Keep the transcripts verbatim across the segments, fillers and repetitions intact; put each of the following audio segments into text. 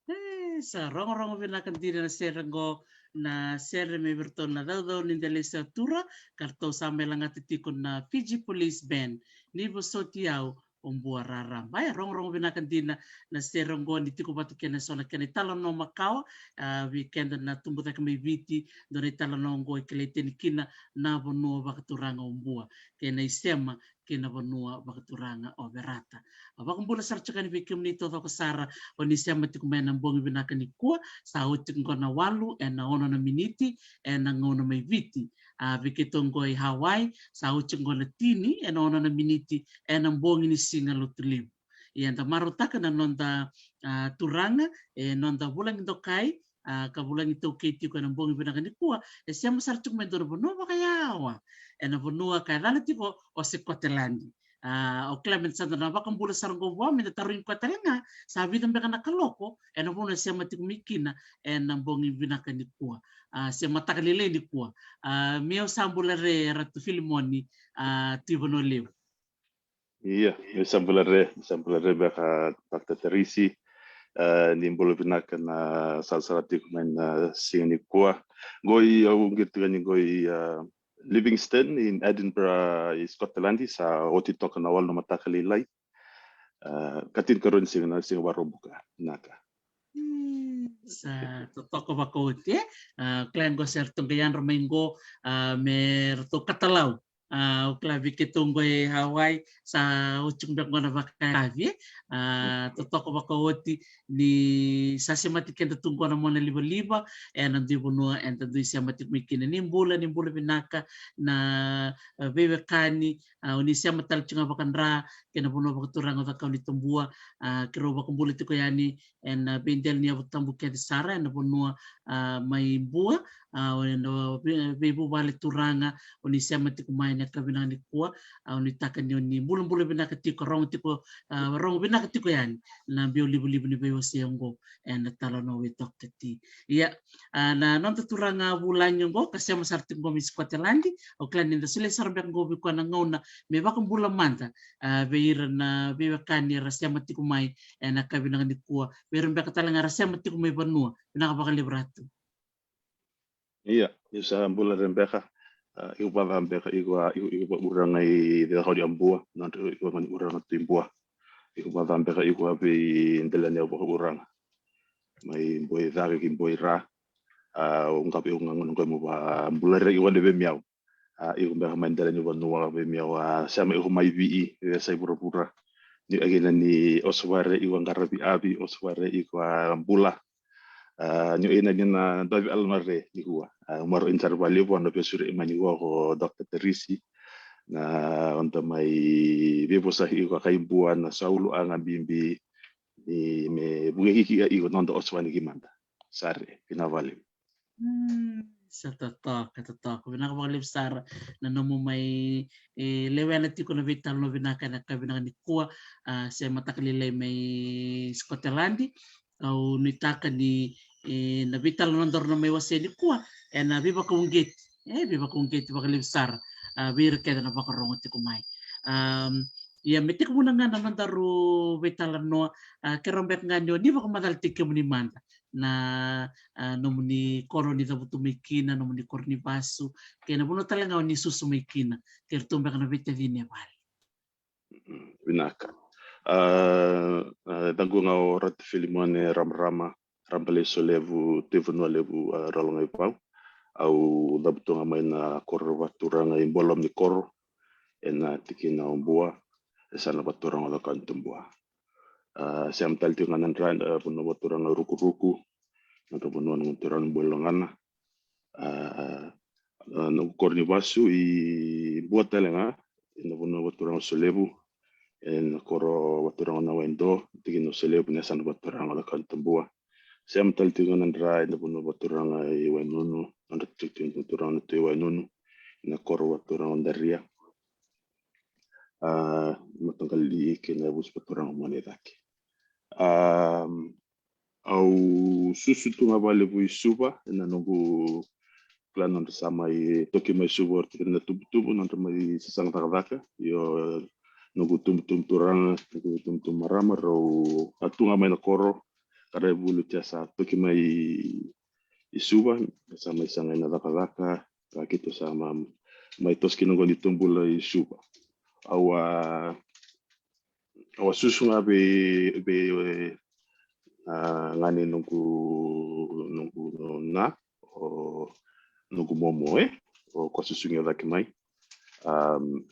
E, sa rogorogo vinaka dina na sere qo, na sere mai vei iratou na Caucau ni Delaisatura, ka ratou sa mai lagata tiko na Fiji Police Band, Ni Vosoti Au o Bua Raraba. E rogorogo vinaka dina na sere qo ni tiko vata kei na so na kena italanoa makawa, a, vei keda na tubu cake mai Viti, dua na italanoa qo e kilai tani kina na vanua vakaturaga o Bua, kei na isema kei na vanua vakaturaga o Verata. A, vakabula sara tiko yani vei kemuni taucoko sara o ni sema tiko mai ena bogi vinaka nikua. Sa oti qo na walu ena ono na miniti ena gauna mai Viti. A, vei keitou qo i Hawaii, sa oti qo na tini ena ono na miniti ena bogi ni Siga Lotulevu. Ia, eda marautaka na noda, a, turaga, e noda vulagi dokai, a, ka vulagi taukei tiko ena bogi vinaka nikua, e sema sara tiko mai dua na vanua vakayawa ena vanua ka yacana tiko o Sikoteladi. A, o Clement, sa da na vakabula sara qo vua, me da tarogi koya tale ga, sa vica beka na kaloko ena vanua e sema tiko mai kina ena bogi vinaka nikua, a, se mataka lailai nikua. A, meu sa bula re, Ratu Filimoni, a, Tui Vanua Levu. Ia, ni sa bula re, ni sa bula re beka, Doctor Teresi. E, ni bula vinaka na sarasara tiko mai na siga nikua. Qo i, au qiri tiko yani qo i, e, Livingstone in Edinburgh i Scotland, sa oti toka na walu na mataka lailai. E, ka tinikarua ni siga na siga Vakaraubuka, vinaka. Mm, sa totoka vakaoti, e? A, kila qo se ratou qai yadra mai qo, a, me ratou katalau. A, o kila vei keitou qo e Hawaii, sa oti tiko beka qo na vakayakavi, e. A, totoka vakaoti ni sa semati keda tu qo na mona livaliva ena dui vanua eda dui sema tiko mai kina. Ni bula, ni bula vinaka na, a, veiwekani, a, o ni sema tale tiko ga vakadra kei na vanua vakaturaga o Cakaunitabua, ni Tabua, a, keirau vakabula tiko yani ena veidela ni yavu tabu kece sara ena vanua, a, mai Bua, a, o ena vei-, veivuvale turaga o ni sema tiko mai ena yakavi vinaka nikua, a, o ni taka ni o ni bulabula vinaka tiko, rogo tiko, a, rogo vinaka tiko yani na biau livaliva ni veiwasei oqo ena talanoa vei Doctor T. Ia, a, na noda turaga vulagi oqo ka sema sara tiko qo mai Scotland, au kila ni da solia sara beka qo vei koya na gauna me vakabula mada, a, vei ira na veiwekani era sema tiko mai ena yakavi vinaka nikua, vei ira beka tale ga era sema tiko mai vanua. Vinaka vakalevu Ratu. Ia, ni sa bula Rebeka, a, iko vacava beka, iko a, iko, iko vakauraga i Cakaunitabua, na, iko vakauraga tu i Bua. Iko vacava beka, iko a vei dela ni yavu vakauraga mai Boi Cake ki Boi Ra. A, o qai iko ga gona qo mo vakabula ira iko na vei Miau. A, iko beka mai dela ni vanua vei Miau, a, sema iko mai Viti, e sa i vuravura. Ni a kina ni o sa vare iko a qaravi avi, o sa vare iko a bula. A, ni o ina ni na davi ala na re nikua. A, marau ni sara vakalevu a na veisuri mai nikua ko Doctor Teresi. Na noda mai veivosa iko a kai Bua na saulu a ga bibi ni me vukei kiki a iko noda o sa vani ki mada. Sare, vinaka vakalevu. Mm, sa totoka, totoka. Vinaka vakalevu sara na nomu mai, e, lewena tiko na veitalanoa vinaka ena yakavi vinaka nikua, a, semataka lailai mai Scotland. Au nuitaka ni, e, na veitalanoa daru na mai wasea nikua ena veivakauqeti, e, veivakauqeti vakalevu sara, a, vei ira kece na vakarogo tiko mai. Am, ia me tekivu ga na nodaru veitalanoa, a, keirau beka ga ni o ni vakamacalataki kemuni mada na, a, nomuni koro ni cavutu mai kina, nomuni koro ni vasu, kei na vanua tale ga o ni susu mai kina, kei ratou beka na veitacini e vale. Mm, vinaka. A, a, yacaqu ga o Ratu Filimone Ramarama, Rabalai Solevu, Tui Vanua Levu, a, Ralogaivau. Au cavutu ga mai na koro vakaturaga i Bolomu ni Koro, ena tikina o Bua, e sa na vakaturaga o Cakaunitabua. A, sema tale tiko ga na dra, a, vanua vakaturaga Rukuruku, na vanua na turaga na Bua Logana. A, a, na koro ni vasu i Bua tale ga, ena vanua vakaturaga Solevu, ena koro vakaturaga na Waido, tikina o Solevu, na yasana vakaturaga o Cakaunitabua. Sema tale tiko ga na dra ena vanua vakaturaga i Wainunu, na dra tiko turaga na Tui Wainunu, ena koro vakaturaga Daria. A, mataqali kei na yavusa vakaturaga Mone i Cake. A, au susu tu ga vakalevu i Suva, ena noqu kila nodra sa mai toki mai Suva, o ira tiko na tubutubu, nodra mai sasaga cakacaka. Io, noqu tubutubu turaga, noqu tubutubu marama, rau a tu ga mai na koro, ka ra vulu tia sa toki mai i Suva, sa mai saga ina cakacaka, ka keitou sa ma, mai toso kina qo ni tubula i Suva. Au a, au a susu ga vei, vei, a, gane noqu, noqu na, o, noqu momo, e, o koya susugi au cake mai. Am,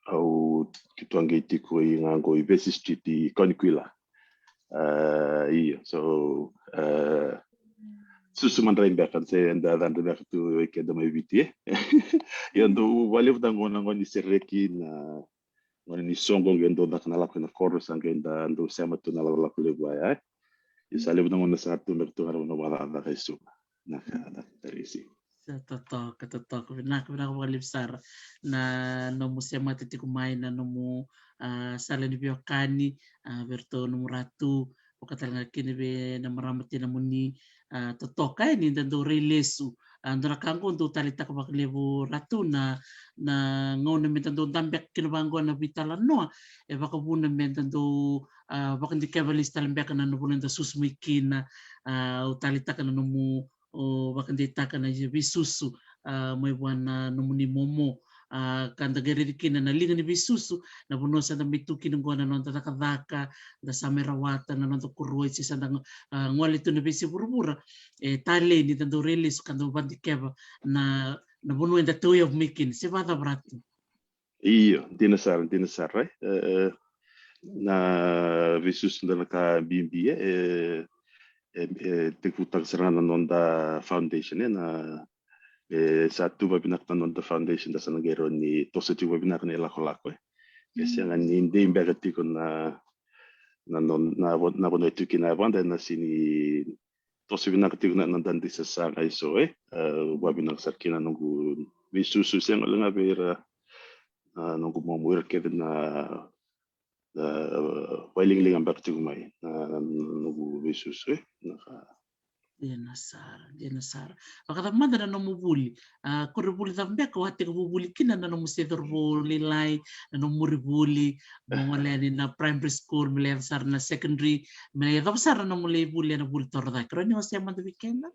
au keitou a qai tiko i ga qo i Vesey Street i Kauanikuila. A, io, so, a, susu madrai beka, se da cadra beka tu i keda mai Viti, e. Ia dou vakalevu da qo na gauna ni sereki, na gauna ni soqo qai dou caka na lako ina koro, sa qai da dou sema tu na lakolako levu ya, e. Ia sa levu na gauna sa tu beka tu ga na vakacakacaka e Suva. Na ka, na ka risi. Sa totoka, totoka. Vinaka, vinaka vakalevu sara na nomu semata tiko mai na nomu, a, sala ni veiwekani, a, vei iratou nomu ratu, vaka tale ga kina vei na marama tinamuni, a, totoka, e, ni da dau rai lesu. A, dua na ka qo dau taleitaka vakalevu Ratu na, na gauna me da dau dabe beka kina vaqo na veitalanoa, e vakavuna me da dau, a, vakadikeva lesu tale beka na, na vanua eda susu mai kina, a, au taleitaka na nomu, o, vakadeitaka na veisusu, a, mai vua na nomuni momo, a, ka da qai raici kina na liga ni veisusu, na vanua sa da mai tu kina qo na noda cakacaka, da sa mai rawata na noda koroi, se sa da, a, gole tu na veisei vuravura, e talei ni da dau rai lesu ka dau vakadikeva na na vanua eda tauyavu mai kina, se vakacava Ratu? Io, dina sara, dina sara, e. E, na veisusu da na ka bibi, e, e, e tekivutaka sara na noda foundation, e, na, e, sa tu vavinaka na noda foundation, da sa na qai rawa ni toso tiko vavinaka na ilakolako, e. E sega ni dei beka tiko na, na, na, na, na vanua e tu kina yavada, na sini toso vinaka tiko na, na dadi sasaga e so, e. E, vavinaka sara kina noqu veisusu, sega wale ga vei ira, a, noqu momo, ira kece na, na, vailigaliga beka tiko mai na, na noqu veisusu, e. Na ka. Dina sara, dina sara. Vakacava mada na nomu vuli? A, koronivuli cava beka o a tekivu vuli kina, na nomu se cauravou lailai, na nomu muri vuli, mo gole yani na primary school, me lai yaco sara na secondary, me lai yacova sara na nomu lai vuli ena vuli torocake. Rawa ni o se mada vei keda?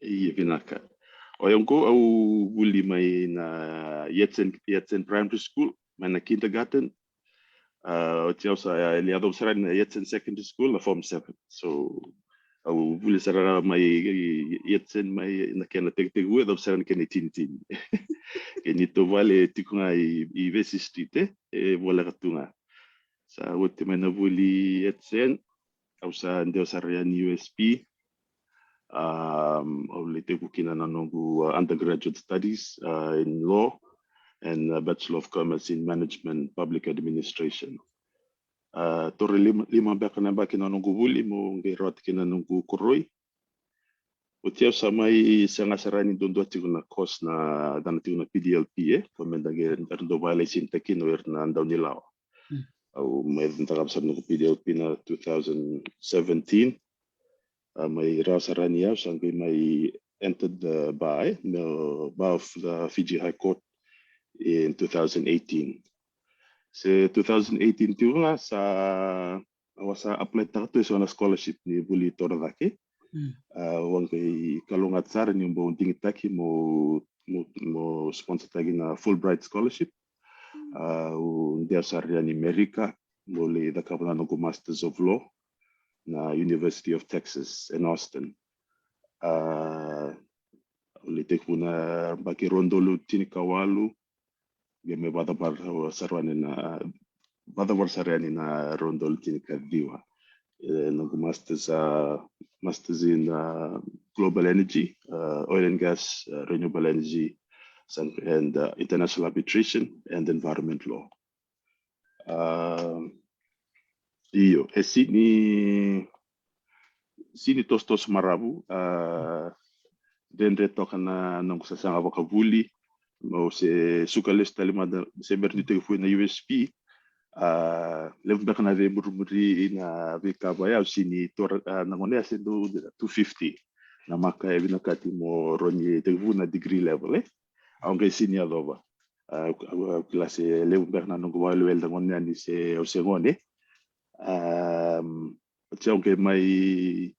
Ia, vinaka. O yau qo, au vuli mai na Yatsen, Yatsen Primary School, mai na kindergarten. A, oti au sa, a, lai yacova sara na Yatsen Secondary School na form seven. So, au vuli sara mai, i, i, Yatsen mai na kena tekitekivu, yacova sara na kena itinitini. Kena ituvale tiko ga i, i Vesey Street, e, e voleka tu ga. Sa oti mai na vuli Yatsen, au sa dewa sara yani U S P. Um, au lai tekivu kina na noqu, uh, undergraduate studies, uh, in law and, uh, Bachelor of Commerce in Management, Public Administration. Uh, toro lima, lima beka na yabaki na noqu vuli mo qai rawata kina na noqu koroi. Oti au sa mai sega sara ni duadua tiko na course na, dana tiko na P D L P, e, ko me da qai, da dau via license-taka kina o ira na daunilawa. Mm. Au mai cakava sara noqu P D L P na two thousand seventeen. A, mai rawa sara yani au sa qai mai entered the bar, e, the bar of the Fiji High Court in two thousand eighteen. Se two thousand eighteen tiko ga sa, au sa apply-taka tu e so na scholarship ni vuli torocake. Mm. A, au qai kalougata sara niu bau digitaki mo, mo, mo sponsor-taki na Fulbright Scholarship. A, au dewa sara yani Amerika, mo lai cakava na noqu Masters of Law na University of Texas in Austin. A, au lai tekivu na yabaki rua na udolu tinikawalu, qai mai vakacavara sara yani na, vakacavara sara yani na rua na udolu tinikaciwa. E, noqu Masters, a, Masters in, a, Global Energy, a, Oil and Gas, a, Renewable Energy, and, a, International Arbitration and Environment Law. A, io, e sini, sini tosotoso maravu, a, dredre toka na noqu sasaga vakavuli, meu se suka lesu tale mada, se bera niu tekivu na U S P, a, levu beka na veimurimuri na veika vaya au sini tora, a, na gauna ya se dau two fifty na maka e vinakati mo rawa ni tekivu na degree level, e. Au qai sini yacova. A, au, au kila se levu beka na noqu vakawelewele na gauna ya ni se, au se gone. A, oti au qai mai,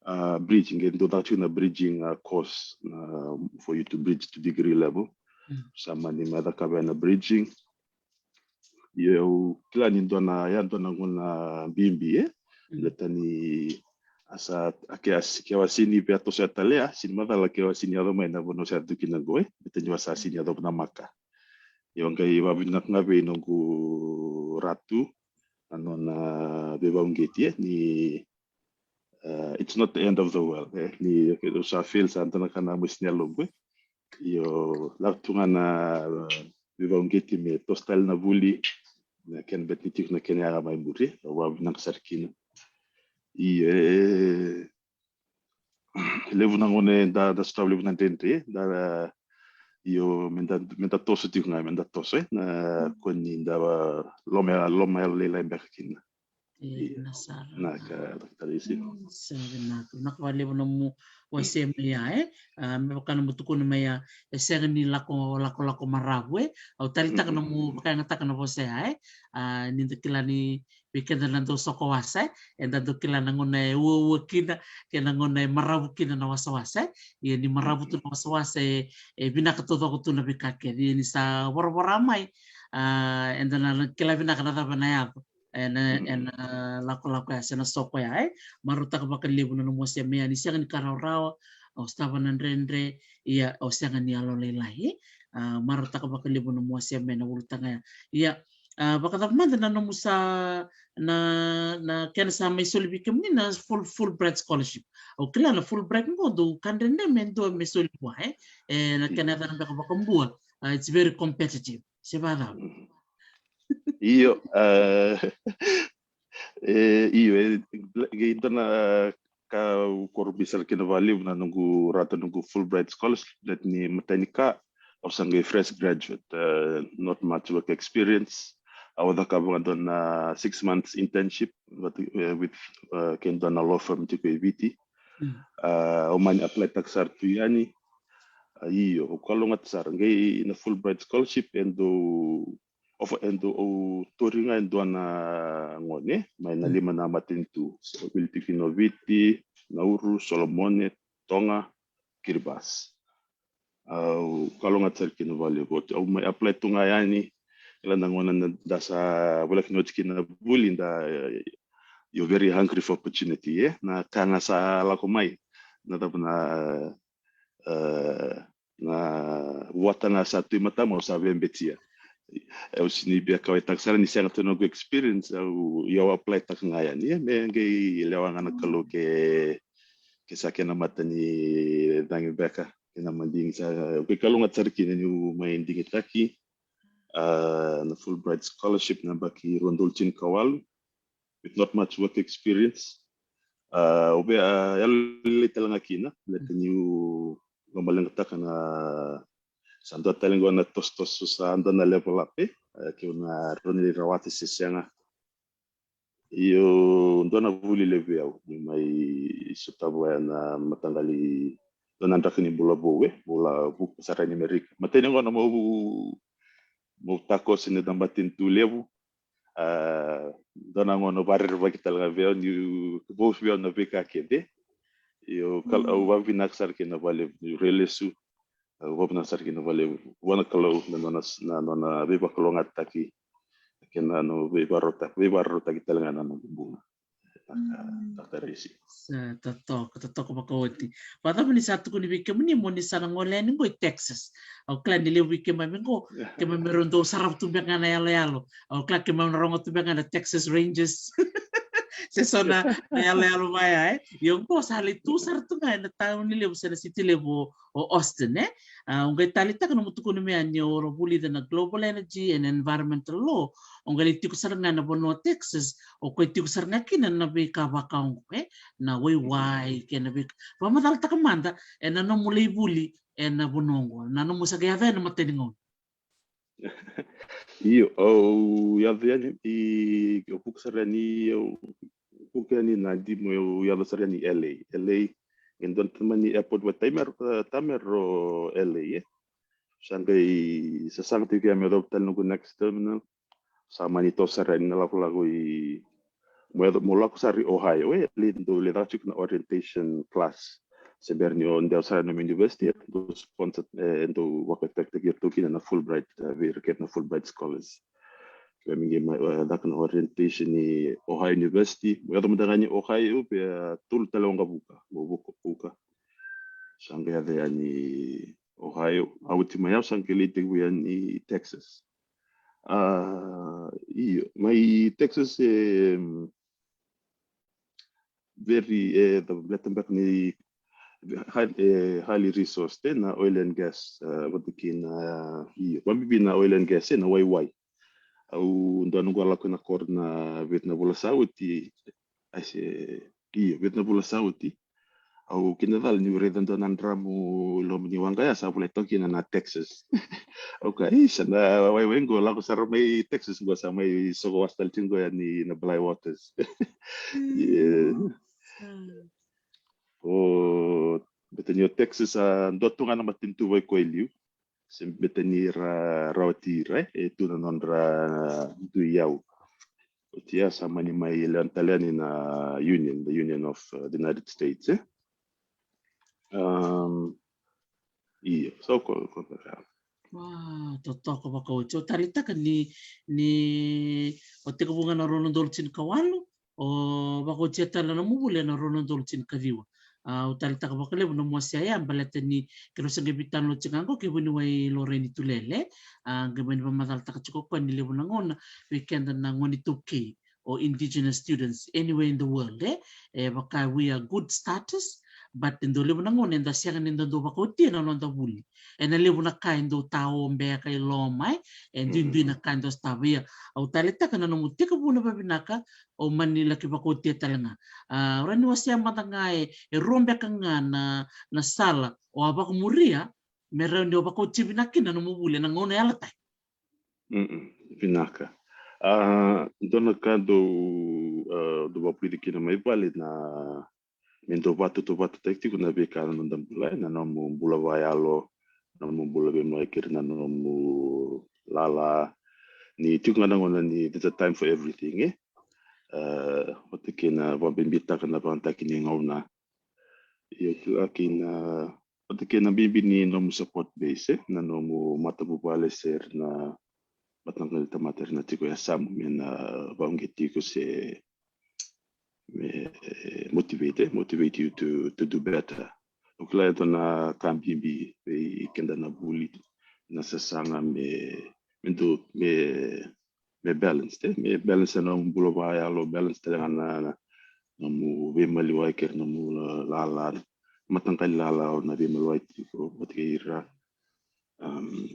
a, bridging, qai dua tale tiko na bridging, a, course, a, for you to bridge to degree level. Mm. Sa mani mai cakava na bridging. Io, au kila ni dua na, ya dua na gauna bibi, e. Mm. Baleta ni a sa, a ke a si, ke au a sini via tosoya tale, a sini macala ke au a sini yaco mai na vanua au sa tu kina qo, e. Baleta ni au a sa sini yacova na maka. Io, au qai vakavinavinaka ga vei noqu ratu na nona veivakauqeti, e, ni, e, it's not the end of the world, e, ni, okay, au sa fail, sa dua na ka na mosi ni yaloqu, e. Io, lako tu ga na, e, veivakauqeti me toso tale na vuli, na kena bete ni tiko na kena yaga mai muri, au vakavinavinaka sara kina. Io, e, levu na gauna eda, da sotava levu na dredre, da, io, me da, me da toso tiko ga, me da toso, e, na, mm, kua ni da lomaya, lomaya lailai beka kina. E, io, na sara. Na ka, na ka isi. Mm, sa vinaka, vinaka vakalevu nomu wasea mai ya, e. A, me vaka nomu tukuna mai ya, e sega ni lako, lako, lako maravu, e. Au taleitaka, mm, nomu vakayagataka na vosa ya, e. A, ni da kila ni vei keda na dau soko wasa, e, eda dau kila na gauna e uaua kina kei na gauna e maravu kina na wasawasa, e. Ia ni maravu tu na wasawasa, e, e vinaka taucoko tu na veika kece. Ia ni sa voravora mai, a, eda na kila vinaka na cava na yaco ena, mm, ena lakolako ya se na soko ya, e. Marautaka vakalevu na nomu wasea mai ya ni sega ni ka rawarawa, o sotava na dredre, ia o sega ni yalolailai. E, a, marautaka vakalevu na nomu wasea mai na ulutaga ya. Ia, a, vakacava mada na nomu sa, na, na kena sa mai soli vei kemuni na full, Fulbright scholarship? Au kila na Fulbright qo dou ka dredre me dua me soli vua, e? E, na kena yacana beka vakabua. A, it's very competitive. Se vacava? Io, a, e, io, e, e dua na ka au korobi sara kina vakalevu na noqu rawata noqu Fulbright scholarship, that ni matai ni ka, au sa qai fresh graduate, uh, not much work experience. Au cakava ga dua na six months internship with, uh, with, uh, kei dua na law firm tiko i Viti. Mm. Uh, au mani apply taka sara tu yani. Uh, io, au kalougata sara. Qai na Fulbright scholarship, e dau, ofa, e dau, au tauri ga e dua na gone mai na lima na matanitu. So, au wili tiko kina o Viti, Nauru, Solomone, Toga, Kiribati. Au kalougata sara kina vakalevu. Au mai apply tu ga yani, kila na gauna da sa voleka ni oti kina na vuli, da, you're very hungry for opportunity, e? Na ka ga sa lako mai, na cava na, e, na vata ga sa tu e matamuni, au sa vebetia. Au sega ni via kauwaitaka sara ni sega tu noqu experience, au, ia au apply taka ga yani, e, me qai lewa ga na Kalou ke, ke sa kena mata ni cagi beka, kena madigi. Sa, au kalougata sara kina niu mai digitaki, a, na Fulbright scholarship na yabaki rua na udolu tinikawalu, with not much work experience. A, au via, a, yalolailai tale ga kina, baleta niu lomaleqataka na, sa dua tale qo na tosotoso, sa dua na level up, e? A, keu na rawa ni rawata se sega. Io, dua na vuli levu vei au niu mai sotava ena mataqali, dua na draki ni bula vou, e? Bula vuku sara ni Amerika. Matai ni gauna meu, meu takoso ena matanitu levu, a, dua na gauna vakarerevaki tale ga vei au, niu, vou vei au na veika kece. Io, kal-, au vakavinaka sara kina vakalevu niu rai lesu. Au vakavinavinaka sara kina vakalevu vua na Kalou na nona, na nona veivakalougatataki, kei na nona veivakarautaki, veivakarautaki tale ga na noqu bula. Taka, taka raisi. Sa totoka, totoka vakaoti. Vakacava ni sa tukuni vei kemuni mo ni sa na gole yani qo i Texas? Au kila ni levu vei keimami qo, keimami rau dau sarava tu beka ga na yaloyalo. Au kila keimami na rogo tu beka ga na Texas Rangers. Se so na, na yaloyalo vaya, e? Ia qo sa lai tu sara tu ga ena tauni levu se na siti levu o, o Austin, e? A, au qai taleitaka nomu tukuna mai ni o vulica na global energy and environmental law. O qai lai tiko sara ga na vanua o Texas, o koya tiko sara ga kina na veika vaka oqo, e? Na waiwai, kei na veika. Vakamacalataka mada ena nomu lai vuli ena vanua oqo, na nomu sa qai yaco ena matai ni gauna. Io, au yaco yani i, au vuka sara yani, au vuka yani Nadi mo au yaco sara yani i L A. L A, e dua na tamani airport vata mai, e, tamani o L A, e. Sa qai sasaga tiko ya meu yacova tale noqu next terminal. Sa mani toso sara yani na lakolako i, mo yaco, mo lako sara i Ohio, e, lai dau lai caka tiko na orientation class. Se bera ni o dewa sara na nomu university, e dau sponsor, e dau vakatakitaki iratou kina na Fulbright, e, vei ira kece na Fulbright scholars. Keimami qai mai, e, caka na orientation i Ohio University. Mo yaco mada ga yani Ohio, via tolu tale waqavuka, mo vuka, vuka. Sa qai yaco yani Ohio, a oti mai au sa qai lai tekivu yani Texas. A, io, mai Texas, e, very, e, the, baleta beka ni high, e, highly resourced, e, na oil and gas, e, vata kei na, io, vakabibi na oil and gas, e, na waiwai. Au dau noqu a lako ena koro na vitu na vula sa oti, a se, io, vitu na vula sa oti. Au kidacala niu raica dua na dramu i loma ni waqa ya sa volai toka kina na Texas. Au kaya, isa, na waiwai qo lako sara mai Texas qo, sa mai soko wasa tale tiko qo yani na Bligh Waters. Io. O, baleta ni o Texas a dua tu ga na matanitu vakaikoya e liu. Se beta ni ra rawati ira, e tu na nodra dui yau. Oti ya sa mani mai lewa tale yani na Union, the Union of, uh, the United States, e? Um, io, so ko, ko, ko. Wow, totoka vakaoti. O taleitaka ni, ni o tekivu ga na rua na udolu tinikawalu, o vakaotia tale na nomu vuli ena rua na udolu tinikaciwa. Au taleitaka vakalevu na nomu wasea ya baleta ni keirau se qai veitalanoa tiko ga qo kei vuniwai Lorraine Tulele. A qai mani vakamacalataka tiko o koya ni levu na gauna vei keda na gone iTaukei or indigenous students anywhere in the world, e, e vaka we are good starters, but e dau levu na gauna eda sega ni da dau vakaotia na noda vuli. E na levu na ka e dau tao beka i loma, e, e duidui na ka e dau sotava. Ia, au taleitaka na nomu tekivu na vavinaka, o mani laki vakaotia tale ga. A, o rawa ni wasea mada ga e, e rua beka ga na, na sala o a vakamuria me rawa ni o vakaotia vinaka kina na nomu vuli e na gauna yalo tani. Mm-mm, vinaka. A, dua na ka dou, a, dou vakavulici kina mai vale na me dou vakatautauvatataki tiko na veika na noda bula, na nomu bula vakayalo, na nomu bula vei mai keri na nomu lala. Ni tiko ga na gauna ni there's a time for everything, e? A, vata kei na vakabibitaka na vakayagataki ni gauna. Io, kila kina vata kei na bibi ni nomu support base, e? Na nomu matavuvale se na mataqali tamata era na tiko e yasamu me na vauqeti iko se me motivate, e? Motivate you to, to do better. Au kila e dua na ka bibi vei keda na vuli, na sasaga me, me dau, me, me balance, e? Me balance na nomu bula vakayalo, balance tale ga na, na nomu veimaliwai kei na nomu lala, mataqali lala o na veimaliwai tiko vata kei ira. Um,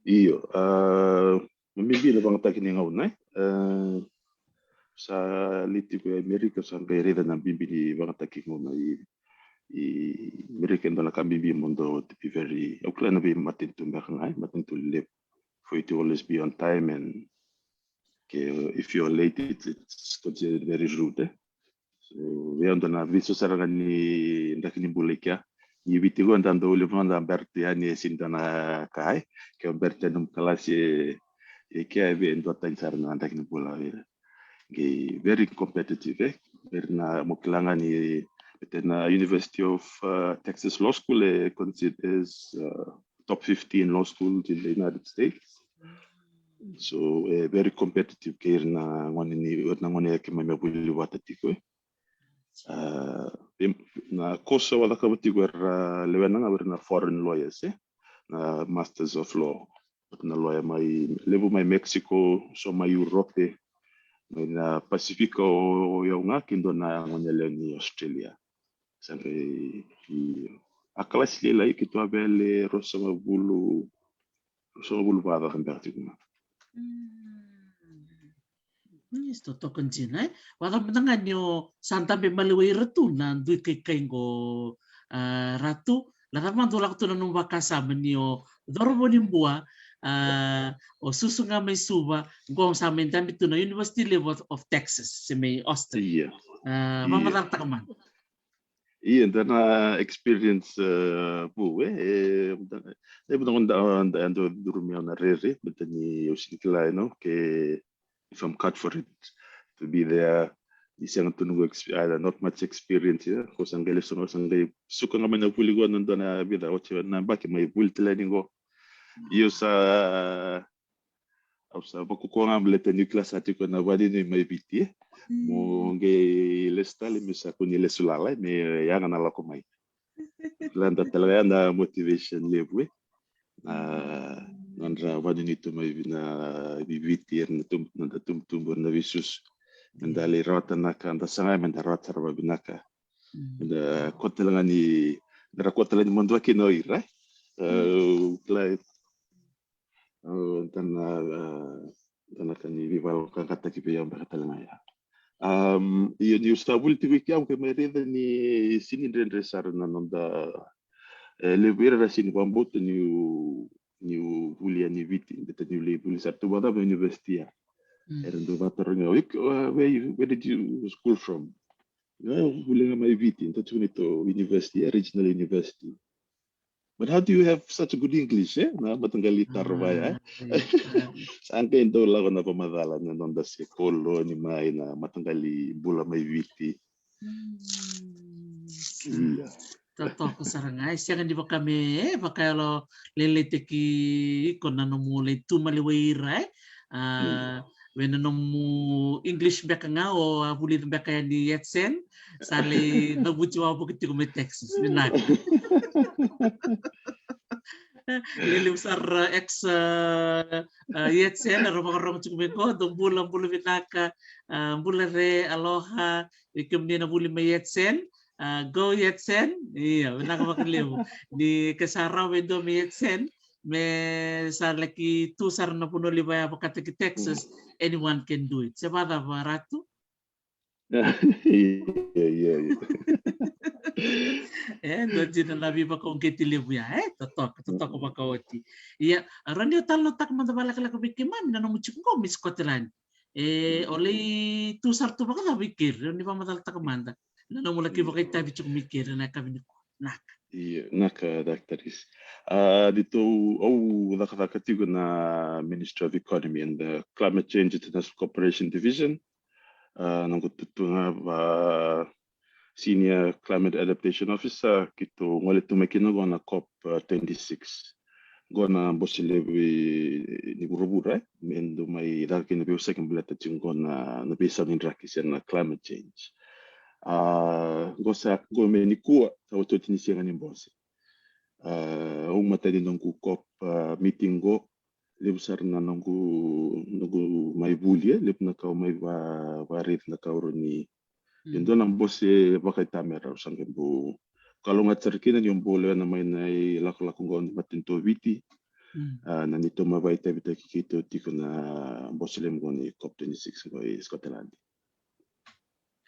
io, a, na bibi na vakayagataki ni gauna, e? A, sa lai tiko e Amerika, sa qai raica na bibi ni vakayagataki ni gauna i, i Amerika, e dua na ka bibi mo dou to be very, au kila na veimatanitu beka ga, e? Matanitu lelevu, for you to always be on time and ke, if you're late, it's, it's considered very rude, e? So, vei au dua na veisau sara ga ni draki ni bula i kea. Ni Viti qo da dau levu na da berete yani e sega ni dua na ka, e? Ke o berete yani nomu kalasi e, e kea e vei e duatani sara na draki ni bula, e. Qai very competitive, e? Very na mo kila ga ni, e, na University of, uh, Texas Law School e considered as, uh, top fifteen law schools in the United States. So, e very competitive kei ira na gone ni, na gone e keimami a vuli vata tiko, e. A, e, na course au a cakava tiko era lewena ga o ira na foreign lawyers, e. Na Masters of Law. Na lawyer mai, levu mai Mexico, so mai Europe, mai na Pasifika o, o yau ga kei dua na gone yalewa ni Australia. Sa qai, io. A kalasi lailai keitou a vale ruasagavulu, ruasagavulu vakacaca beka tiko ga. Mm. Ni sa totoka dina, e? Vakacava mada ga ni o sa dabe maliwai ira tu na dui kaikai qo, a, Ratu, na cava mada o lako tu na nomu vakasama ni o cauravou ni Bua, a, o susu ga mai Suva, qo sa mai dabe tu na University level of, of Texas, se mai Austin. Ia. A, vakamacalataka mada. Ia, dua na experience, e, vou, e, e, dua na, e, dua na, dua na, dua na, dua na, dua na rere, baleta ni au sega ni kila, you know, ke, if I'm cut for it to be there, ni sega tu noqu exp-, a, not much experience, ia. Ko sa qai lesu, sa qai suka ga mai na vuli qo na dua na vica, oti na yabaki mai vuli tale yani qo. Io sa, au sa vakaukauwa ga baleta niu kila sa tiko na vakanuinui mai Viti, e. Mo qai lesu tale me sa kua ni lesu lala, e, me yaga na lako mai. Kila dua tale ga ya na motivation levu, e. Na nodra vakanuinui tu mai Viti, na veiviti, era na tubu, na da tubutubu, era na veisusu. Me da lai rawata na ka da saga, me da rawata sara vakavinaka. Me da kua tale ga ni, me ra kua tale ni madua kina o ira, e. E, kila, e, dua na, e, dua na ka ni veivakalolokataki vei au beka tale ga ya. Um, io, niu sa vuli tiko i kea, au qai mai raica ni sega ni dredre sara na noda, e, levu era ra sega ni vakabauta niu, niu vuli yani Viti, baleta niu lai vuli sara tu vakacava university ya. Era dau vakatarogi au, "You, uh, where you, where did you school from?" Ia, au vuli ga mai Viti, dua tiko neitou university, e, regional university. "But how do you have such a good English, e?" Na mataqali taro vaya, e? Sa qai dau lako na vakamacala na noda se koloni mai, na mataqali bula mai Viti. Ia. Totoka sara ga, e sega ni vaka me, e, vakayalolailaitaki iko na nomu lai tu maliwai ira, e? A, Vei na nomu English beka ga o a vulica beka yani Yatsen, sa lai cavuti wavoki tiko mai Texas. Vinaka. Lelevu sara ex, uh, uh, Yatsen era vakarogo tiko mai qo. Dou bula, bula vinaka, uh, bula re, aloha. Vei kemuni na vuli mai Yatsen, uh, go Yatsen. Ia, vinaka vakalevu. Ni ke sa rawa e dua mai Yatsen me sa laki tu sara na vanua levu ya vakataki Texas, anyone can do it. Se vacava, Ratu? Ia, ia, ia. E dua dina na veivakauqeti levu ya, e totoka, totoka vakaoti. Ia, rawa ni o talanoataka mada vakalekaleka vei keimami na nomu tiko qo mai Scotland. E o lai tu sara tu vakacava i keri, rawa ni vakamacalataka mada na nomu laki vakaitavi tiko mai keri na yakavi nikua. Naka. Ia, naka, Doctor Isi. A, di tou, au cakacaka tiko na Ministry of Economy and the Climate Change International Cooperation Division. A, noqu tutu ga va Senior Climate Adaptation Officer, keitou gole tu mai kina qo na COP, uh, twenty-six. Qo na bose levu ni vuravura, e, me dou mai caka kina veivosaki baleta tiko qo na, na veisau ni draki se na climate change. A, qo sa, qo me nikua, sa otioti ni siga ni bose. A, au matai ni noqu COP, a, meeting qo, levu sara na noqu, noqu mai vuli, e, levu na ka au mai va, varaici na ka au rawa ni. Mm. E dua na bose vakaitamera au sa qai bau kalougata sara kina ni au bau lewena mai na ilakolako qo ni matanitu o Viti. Mm. A, na neitou mai vakaitavitaki keitou tiko na bose levu qo ni COP twenty-six qo i Scotland.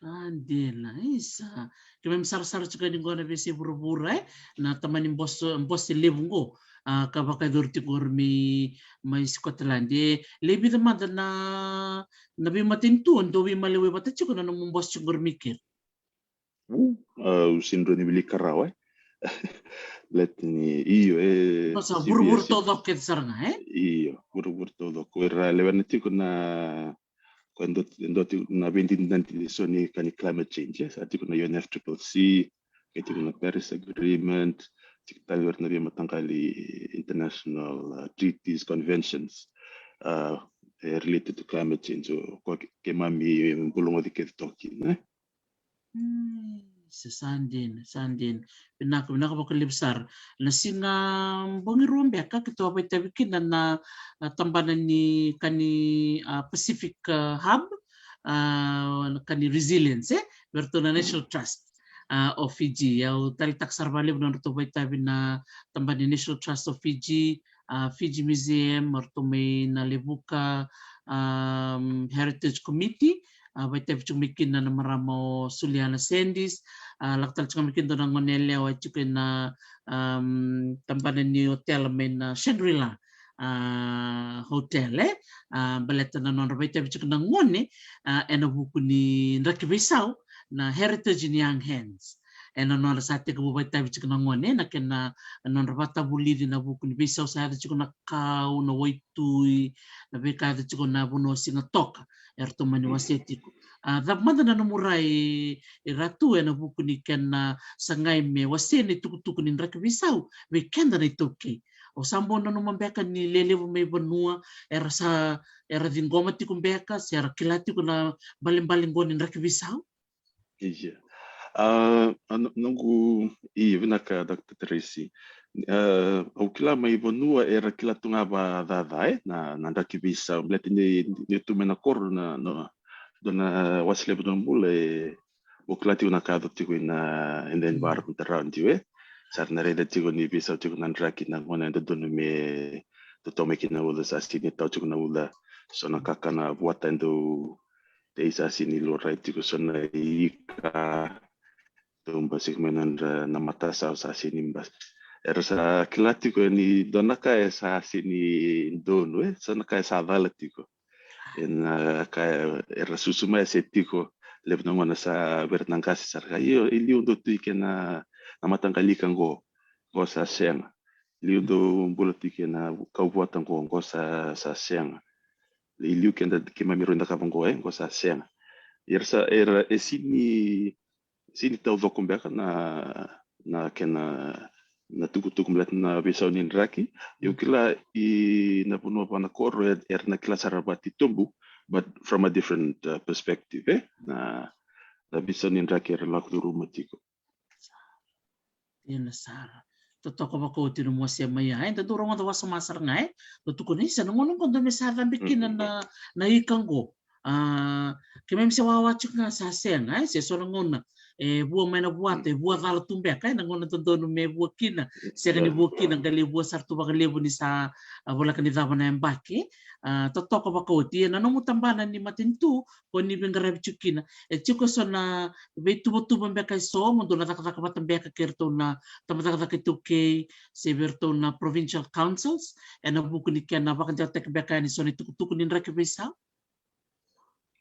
A, dina, isa. Keimami sarasara tiko yani qo na veiyasai vuravura, e? Na tamani bose, bose levu qo, a, ka vakayacori tiko qori mai, mai Scotland. E, lai vica mada na, na veimatanitu o dou veimaliwai vata tiko na nomu bose tiko qori mai keri? U, a, au sega ni rawa ni wilika rawa, e? Baleta ni, io, e, sa vuravura taucoko kece sara ga, e? Io, vuravura taucoko. Era lewena tiko na Ko e dua, dua tiko na veidinadinati eso ni ka ni climate change, e? Sa tiko na U N F C C C, e tiko na Paris Agreement, tiko tale o ira na veimataqali international, uh, treaties, conventions, uh, e related to climate change, o ko ke, keimami bau rogoci kece toka kina, e? Mm, sa, sa dina, sa dina. Vinaka, vinaka vakalevu sara. Na siga bogi rua beka keitou a vakaitavi kina na, na tabana ni ka ni, a, Pacific, a, Hub, a, na ka ni resilience, e? Vei iratou na National Trust, a, of Fiji. Au taleitaka sara vakalevu na nodratou vakaitavi na tabana ni National Trust of Fiji, a, Fiji Museum, o ratou mai na Levuka, um, Heritage Committee, a, vakaitavi tiko mai kina na marama o Suliana Sandys, a, lako tale tiko mai kina dua na gone yalewa e tiko ena, um, tabana ni hotel mai na Shangri-La, a, hotel, e, a, baleta na nodra vakaitavi tiko na gone, a, ena vuku ni draki veisau, na Heritage in Young Hands. Ena nodra sa tekivu vakaitavi tiko na gone, na kena, na nodra vakatavulici na vuku ni veisau sa yaco tiko na kau, na waitui, na veika yaco tiko na vanua siga toka, eratou mani wasea tiko. A, cava mada na nomu rai, e Ratu, ena vuku ni kena sagai me wasea na itukutuku ni draki veisau vei keda na iTaukei? O sa bau nanuma beka ni lelevu mai vanua era sa, era ciqoma tiko beka, se era kila tiko na balebale qo ni draki veisau? Io. A, a, no, noqu, io, vinaka, Doctor Tracy. A, au kila mai vanua era kila tu ga vakacaca, e, na, na draki veisau. Baleta ni, ni tu mai na koro na, no, dua na wase levu na bula, e, au kila tiko na ka yaco tiko ina, in the environment around you, e. Sa ra na raica tiko ni veisau tiko na draki, na gauna e dodonu me dau tau mai kina na uca, sa sega ni tau tiko na uca. So na kakana vuata e dau tei sa sega ni laurai tiko, so na ika dau basika mai na nodra na matasau sa sega ni bas-, era sa kila tiko ni dua na ka e sa sega ni donu, e, so na ka e sa cala tiko. Ena ka era susu mai se tiko, levu na gauna sa vei ira na qase sa ra kaya, io, e liu dau tu i ke na, na mataqali ika qo, qo sa sega. Liu dau bula tu i ke na kau vuata qo, qo sa, sa sega. E liu keda keimami rau cakava qo, e, qo sa sega. Era sa, era, e sega ni, sega ni taucoko beka na, na kena, na tukutuku baleta na veisau ni draki. Io, kila i na vanua vana koro e, era na kila sara vakatitobu, but from a different, uh, perspective, e? Na, na veisau ni draki era lako curuma tiko. Dina sara. Totoka vakaoti na mua se mai ya, e? Da dau rogoca wasoma sara ga, e? Da tukuna, isa, na gauna qo dau me sa cabe kina na, na ika qo. A, keimami se wawa tiko ga sa sega, e? Se so na gauna e vua mai na vuata, e vua cala tu beka, e? Na gauna dodonu me vua kina, sega ni vua kina, qai lai vua sara tu vakalevu ni sa, a, voleka ni cava na yabaki. A, totoka vakaoti, e, na nomu tabana ni matanitu, ko ni veiqaravi tiko kina. E tiko eso na veituvatuva beka eso, mo dou na cakacaka vata beka kei iratou na tabacakacaka iTaukei, se vei iratou na provincial councils, ena vuku ni kena vakadewataki beka yani so na itukutuku ni draki veisau?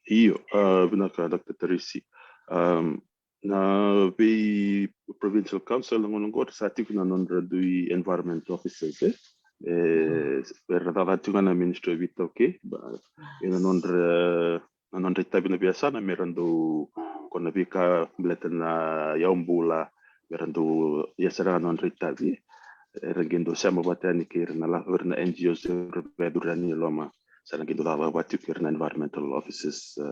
Io, a, vinaka Doctor Tarisi. Am, na vei provincial council na gauna qori sa tiko na nodra dui environment officers, e? E, era cakacaka tiko ga na Ministry of iTaukei, ba, ena nodra, na nodra itavi na veiyasana me ra dau, ko na veika baleta na yaubula, me ra dau ia sara ga na nodra itavi. Era qai dau sema vata yani kei ira na lako, ira na N G Os era via curu yani e loma. Sa na qai dau cakacaka vata tiko kei ira na environmental officers, e,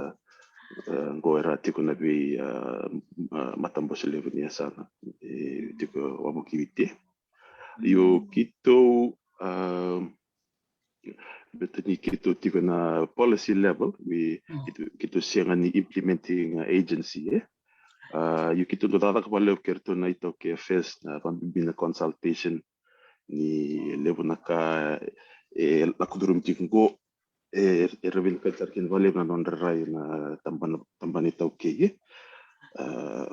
e, qo era tiko na vei, e, e, matabose levu ni yasana, e, tiko wavoki Viti. Io, keitou, a, baleta ni keitou tiko na policy level, we, keitou, keitou sega ni implementing agency, e? A, io, keitou dau cakacaka vakalevu kei iratou na iTaukei Affairs, na vakabibi na consultation, ni levu na ka e lako curuma tiko qo, e, era vinakata tiko kina vakalevu na nodra rai na tabana, tabana iTaukei, e? A,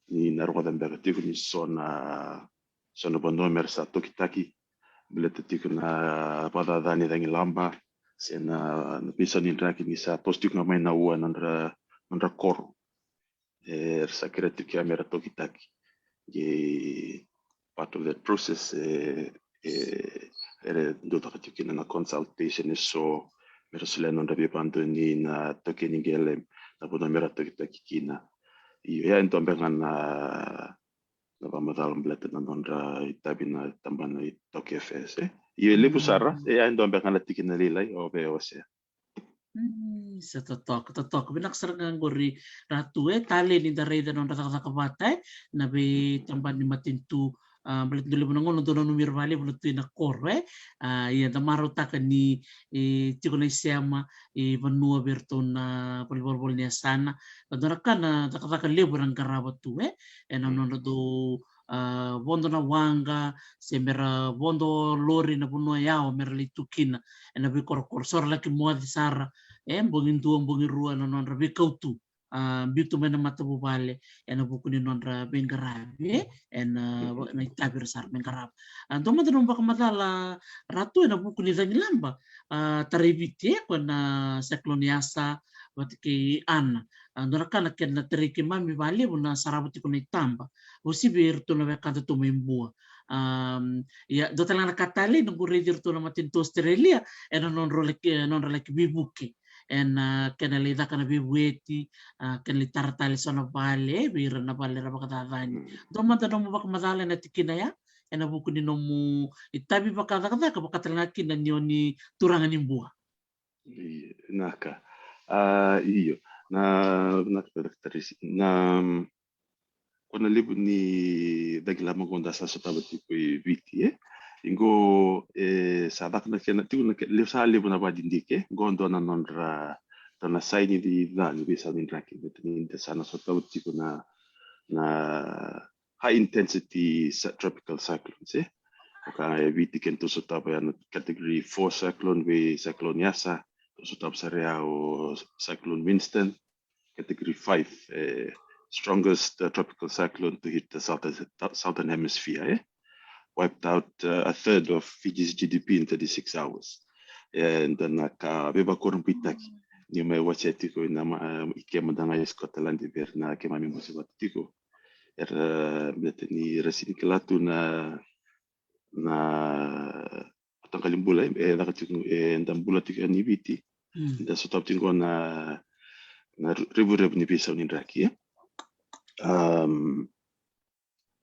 ni na rogoca beka tiko ni so na, so na vanua me ra sa tokitaki baleta tiko na vakacacani cagilaba, se na, na veisau ni draki ni sa toso tiko ga mai na ua e nodra, nodra koro. E, era sa kerea tiko ya me ra tokitaki. Qai part of that process, e, e, era dau caka tiko kina na consultation eso, me ra solia na nodra veivakadonui na taukei ni qele, na vanua me ra tokitaki kina. Io, ya e dua beka ga na, na vakamacala baleta na nodra itavi na tabana iTaukei Affairs, e? Io, e levu sara, e, ya e dua beka ga na tikina lailai au via wasea. Mm, sa totoka, totoka. Vinaka sara ga qori Ratu, e, talei ni da raica na nodra cakacaka vata, e, na veitabana ni matanitu, a, baleta dau levu na gauna dau nanumi ira vakalevu na tui na koro, e. A, ia da marautaka ni, e, tiko na isema, e, vanua vei iratou na valenivolavola ni yasana. Ka dua na ka na cakacaka levu era qarava tu, e, ena nodra dau a, vodo na waqa, se me ra vodo lori na vanua yawa me ra lai tu kina ena veikorokoro, so ra laki moce sara, e, bogi dua, bogi rua na nodra veikau tu, a, biu tu mai na matavuvale ena vuku ni nodra veiqaravi, e, ena, na itavi era sa ra mai qarava. A, dua mada nomu vakamacala Ratu ena vuku ni cagilaba, a, tarai Viti, e, ko na Cyclone Yasa vata kei Ana. A, dua na ka na kena tarai keimami vakalevu na sarava tiko na itaba, uasivi iratou na wekada tu mai Bua. Am, ia, dua tale ga na ka talei noqu raici iratou na matanitu Australia ena nodra laki, nodra laki veivuke ena, a, kena lai caka na veivueti, a, kena lai tara tale so na vale, e, vei ira na vale era vakacacani. Dua mada nomu vakamacala ena tikina ya ena vuku ni nomu itavi vakacakacaka, vaka tale ga kina ni o ni turaga ni Bua. Io, vinaka. A, io, na, na, na, ko na levu ni cagilaba qo da sa sotava tiko i Viti, e? Qo, e, sa caka na kena, tiko na ke, levu, sa levu na vakadidike, e? Qo dua na nodra, dua na saini ni ca ni veisau ni draki, baleta ni da sa na sotava tiko na, na high intensity cy-, tropical cyclones, e? Vaka e Viti kedatou sotava ya na category four cyclone vei Cyclone Yasa, tou sotava sara ya o Cyclone Winston, category five, e, strongest, uh, tropical cyclone to hit the southern, southern hemisphere, e? Wiped out, uh, a third of Fiji's G D P in thirty-six hours. E, dua na ka veivakurabuitaki, ni mai wasea tiko ina ma, i ke mada ga i Scotland vei ira na keimami mosi vata tiko. Era, baleta ni ra sega ni kila tu na, na mataqali bula e, e caka tiko, e, da bula tiko yani Viti. Mm. Da sotava tiko na, na revurevu ni veisau ni draki, e. Um,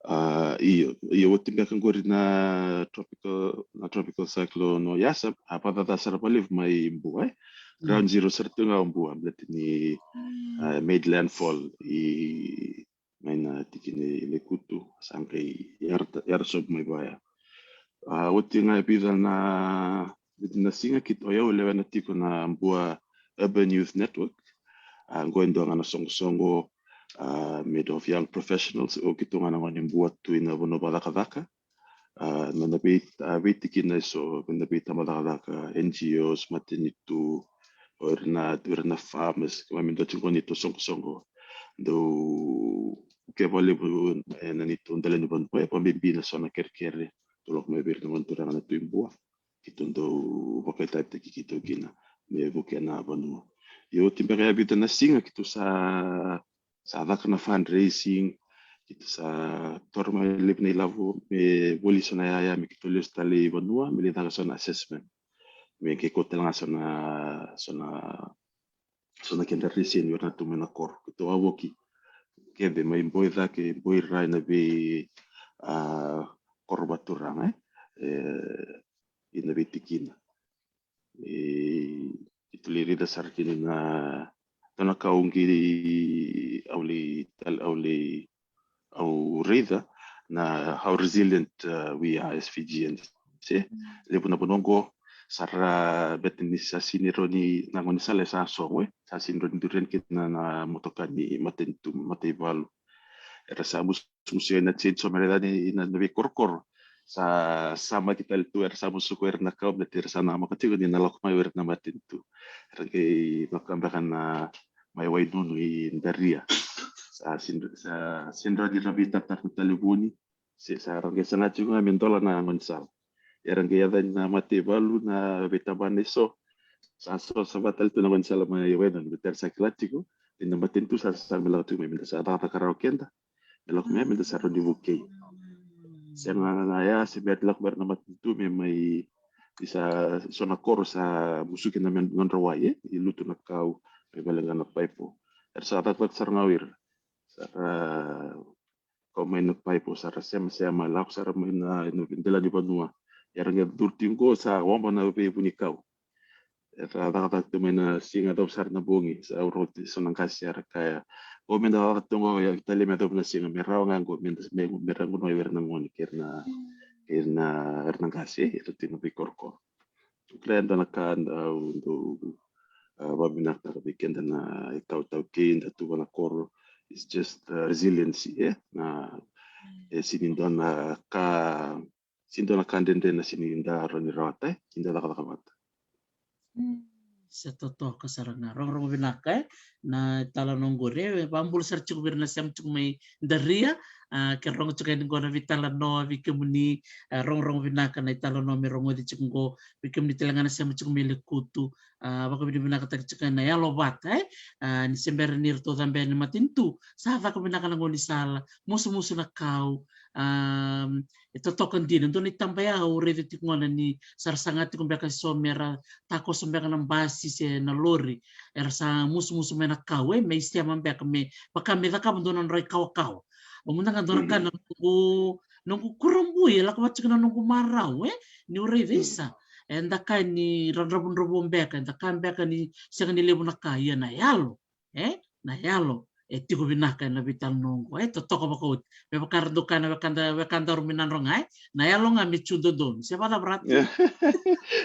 A, io, io, oti beka qori na tropical, na tropical cyclone o Yasam, a vakacaca sara vakalevu mai Bua, e. Ground zero sara tu ga o Bua, baleta ni, a, made landfall i mai na tikina i Lekutu, sa qai yara, yara sobu mai vaya. A, oti ga e vica na, vica na siga keitou, o yau e lewena tiko na Bua Urban Youth Network. A, qo e dua ga na soqosoqo, a, made of young professionals, o keitou ga na gone Bua tu ina vanua vakacakacaka. A, na, na vei, a, veitikina eso, na veitabacakacaka, N G Os, matanitu, o ira na, o ira na farmers, keimami dau tiko ni tou soqosoqo. Dau, ke vakalevu, e, na neitou dela ni vanua, e, vakabibi na so na kerekere, tou lako mai vei ira na gone turaga na Tui Bua. Keitou dau vakaitavitaki keitou kina, me vukea na vanua. Ia oti beka ya vica na siga, keitou sa sa caka na fundraising, keitou sa taura mai levu na ilavo me voli so na yaya me keitou lesu tale i vanua, me lai caka so na assessment. Me qai kau tale ga so na, so na, so na kedra reseni o ira na tu mai na koro. Keitou a voki kece mai Boi cake, Boi ra ina vei, a, koro vakaturaga, e, e, ina veitikina. E, keitou lai raica sara kina na, dua na ka au qai, au lai, au lai, au raica na how resilient, uh, we are as Fijians. Se, levu na vanua qo, sa ra, baleta ni sa sini rawa ni, na gaunisala e sa sogo, e, sa sini rawa ni duri yani kina na, na motoka ni matanitu, mataivalu. Era sa mus musuki na change so me raica ni na, na veikorokoro. Sa, sa maki tale tu, era sa musuki era na kau, baleta era sa namaka tiko ni na lako mai o ira na matanitu. Era qai lako beka na mai Wainunu i Daria. Sa sini, sa sini rawa ni ra veitatara na talevoni. Se sa ra qai saga tiko ga me dola na gaunisala. Era qai yaco na mataivalu, na veitabana eso. Sa so, sa vaka tale tu na gaunisala mai Wainunu, baleta era sa kila tiko ni na matanitu sa, sa me lako tiko mai, me da sa cakacaka rawa keda. Me lako mai, me da sa rawa ni vukei. Sega na ya, se me lako mai na matanitu me mai, ni sa so na koro sa musuki na me nodra wai, e, i lutu na kau, me vale ga na paipo. Era sa cakacaka sara ga o ira. Sa ra kau mai na paipo, sa ra semasema, lako sara mai na, na dela ni vanua. Era qai curu tiko qo sa oba na veivunikau. Era cakacaka tu mai na siga, cava sara na bogi, sa au rogo tiko so na qase era kaya, qo me da cakacaka tu qo, ya tale me cava na siga, me rawa ga qo, me da, me, me ra qo na, era na gone, kei ira na, kei ira na, era na qase, era tu na veikorokoro. Au kila e dua na ka dau, dau, a, vakavinakataka vei keda na itautau kei da tu va na koro, it's just, uh, resiliency, e? Na, e sini dua na ka, sini dua na ka dredre na sini da rawa ni rawata, e? Sini da cakacaka vata. Mm, sa totoka sara ga, rogorogo vinaka, e? Na italanoa qori, e, vakabula sara tiko vei ira na sema tiko mai Daria, a, ke rogo tiko yani qo na veitalanoa vei kemuni, a, rogorogo vinaka na italanoa me rogoci tiko qo vei kemuni tale ga na sema tiko mai Lekutu, a, vakavinavinakataki tiko na yalo vata, e? A, ni se bera ni ratou cabe yani na matanitu, sa caka vinaka na gaunisala, musumusu na kau, a, e totoka dina, dua na itaba ya au raica tiko gona ni sa ra saga tiko beka eso me ra takoso beka na basi se na lori, era sa musumusu mai na kau, e, me isema beka me vaka me cakava dua na nodra ikawakawa. O muda ga dua na ka na noqu, noqu kurabui, e lako vata tiko na noqu marau, e, niu raica isa. E da ka ni ra dravudravua beka, e da ka beka ni sega ni levu na ka, ia na yalo, e, na yalo e tiko vinaka ena veitalanoa qo, e totoka vakaoti. Me vaka ra dau kaya na wekada, wekadaru mai Nadroga, e, na yalo ga me tu dodonu. Se vakacava Ratu?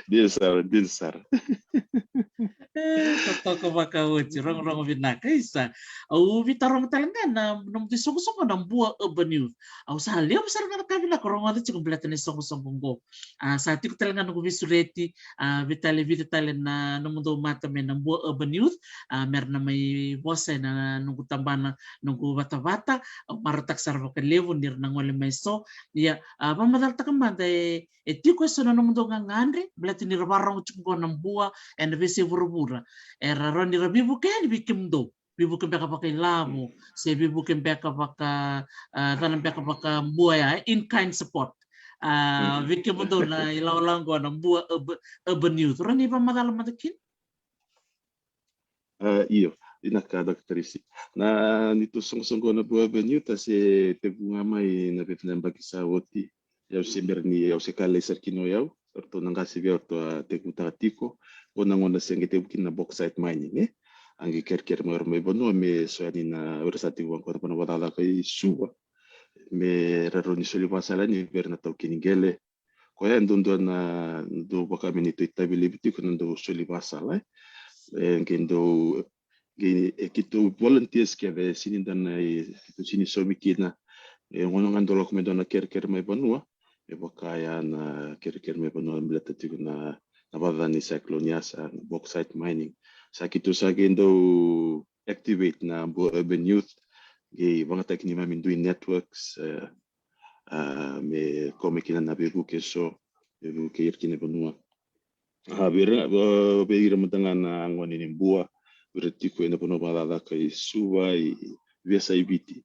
Dina sara, dina sara. E, totoka vakaoti, rogorogo vinaka, isa. Au veitaroga tale ga na nomudou isoqosoqo na Bua Urban Youth. Au sa levu sara ga na ka vinaka au rogoca tiko baleta na isoqosoqo qo. A, sa tiko tale ga noqu veisureti, a, vei tale, vica tale na nomudou mata mai na Bua Urban Youth, a, me ra na mai vosa ena noqu tabana, noqu vatavata. Au marautaka sara vakalevu ni ra na gole mai so. Ia, a, vakamacalataka mada, e, e tiko eso na nomudou gagadre, baleta ni ra vakarogo tiko qo na Bua ena veiyasai vuravura. Era rawa ni ra veivuke yani vei kemudou. Veivuke beka vakailavo, se veivuke beka vaka, a, cana beka vaka Bua ya, e, in kind support. A, vei kemudou na ilawalawa qo na Bua Urb-, Urban Youth. Rawa ni vakamacala mada kina? A, io. Vinaka, Doctor Isi. Na neitou soqosoqo na Bua Urban Youth a se tekivu ga mai na vica na yabaki sa oti. Au se bera ni, au se ka lai sara kina o yau. Ratou na qase vei au, ratou a tekivutaka tiko. Qo na gauna se qai tekivu kina na bauxite mining, e. A qai kerekere mai o ira mai vanua me so yani na, o ira sa tiko vaqo na vanua vakacakacaka i Suva, me ra rawa ni soli vakasala yani vei ira na taukei ni qele. Koya e dua na, dua vaka me neitou itavi levu tiko na dau soli vakasala, e. E qai dau, qai, e keitou volunteers kece, e sega ni dua na, e keitou sega ni saumi kina. E gauna ga dau lako mai dua na kerekere mai vanua, e vaka ya na kerekere mai vanua, baleta tiko na, na vakacacana ni cyclone Yasa, na bauxite mining. Sa keitou sa qai dau activate na Bua Urban Youth, qai vakayagataki neimami dui networks, e, a, me kau mai kina na veivuke eso, veivuke ira kina vanua. A, vei ira, a, vei ira mada ga na gone ni Bua, vei ira tiko ena vanua vakacakacaka i Suva, i Vesa, i Viti.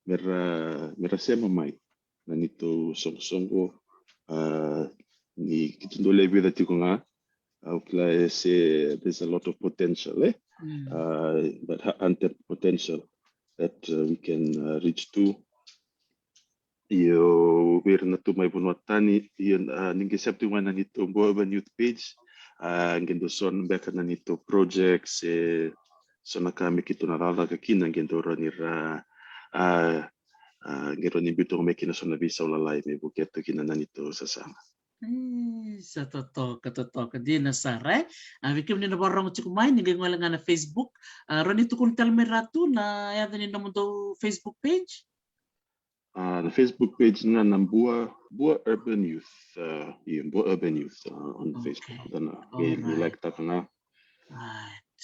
Me ra, me ra sema mai na neitou soqosoqo, a, ni keitou dau lewe vica tiko ga, au kila e se, there's a lot of potential, e? Mm. A, but ha-, untapped potential that, uh, we can, uh, reach to. Io, vei ira na tu mai vanua tani, io, a, ni qai sema tiko mai na neitou Bua Urban Youth page, a, qai dau so beka na neitou projects, e, so na ka me keitou na cakacaka kina, qai dau rawa ni ra, a, a, qai rawa ni biu toka mai kina so na veisau lalai me vukea toka kina na neitou sasaga. E, sa totoka, totoka dina sara, e. A, vei kemuni na vakarorogo tiko mai, ni qai gole ga na Facebook. A, rawa ni tukuna tale mai Ratu na yaca ni nomudou Facebook page? A, na Facebook page ga na Bua, Bua Urban Youth. A, io, Bua Urban Youth, a, on Facebook. Okay. Dua na, qai, qai like taka ga. Right.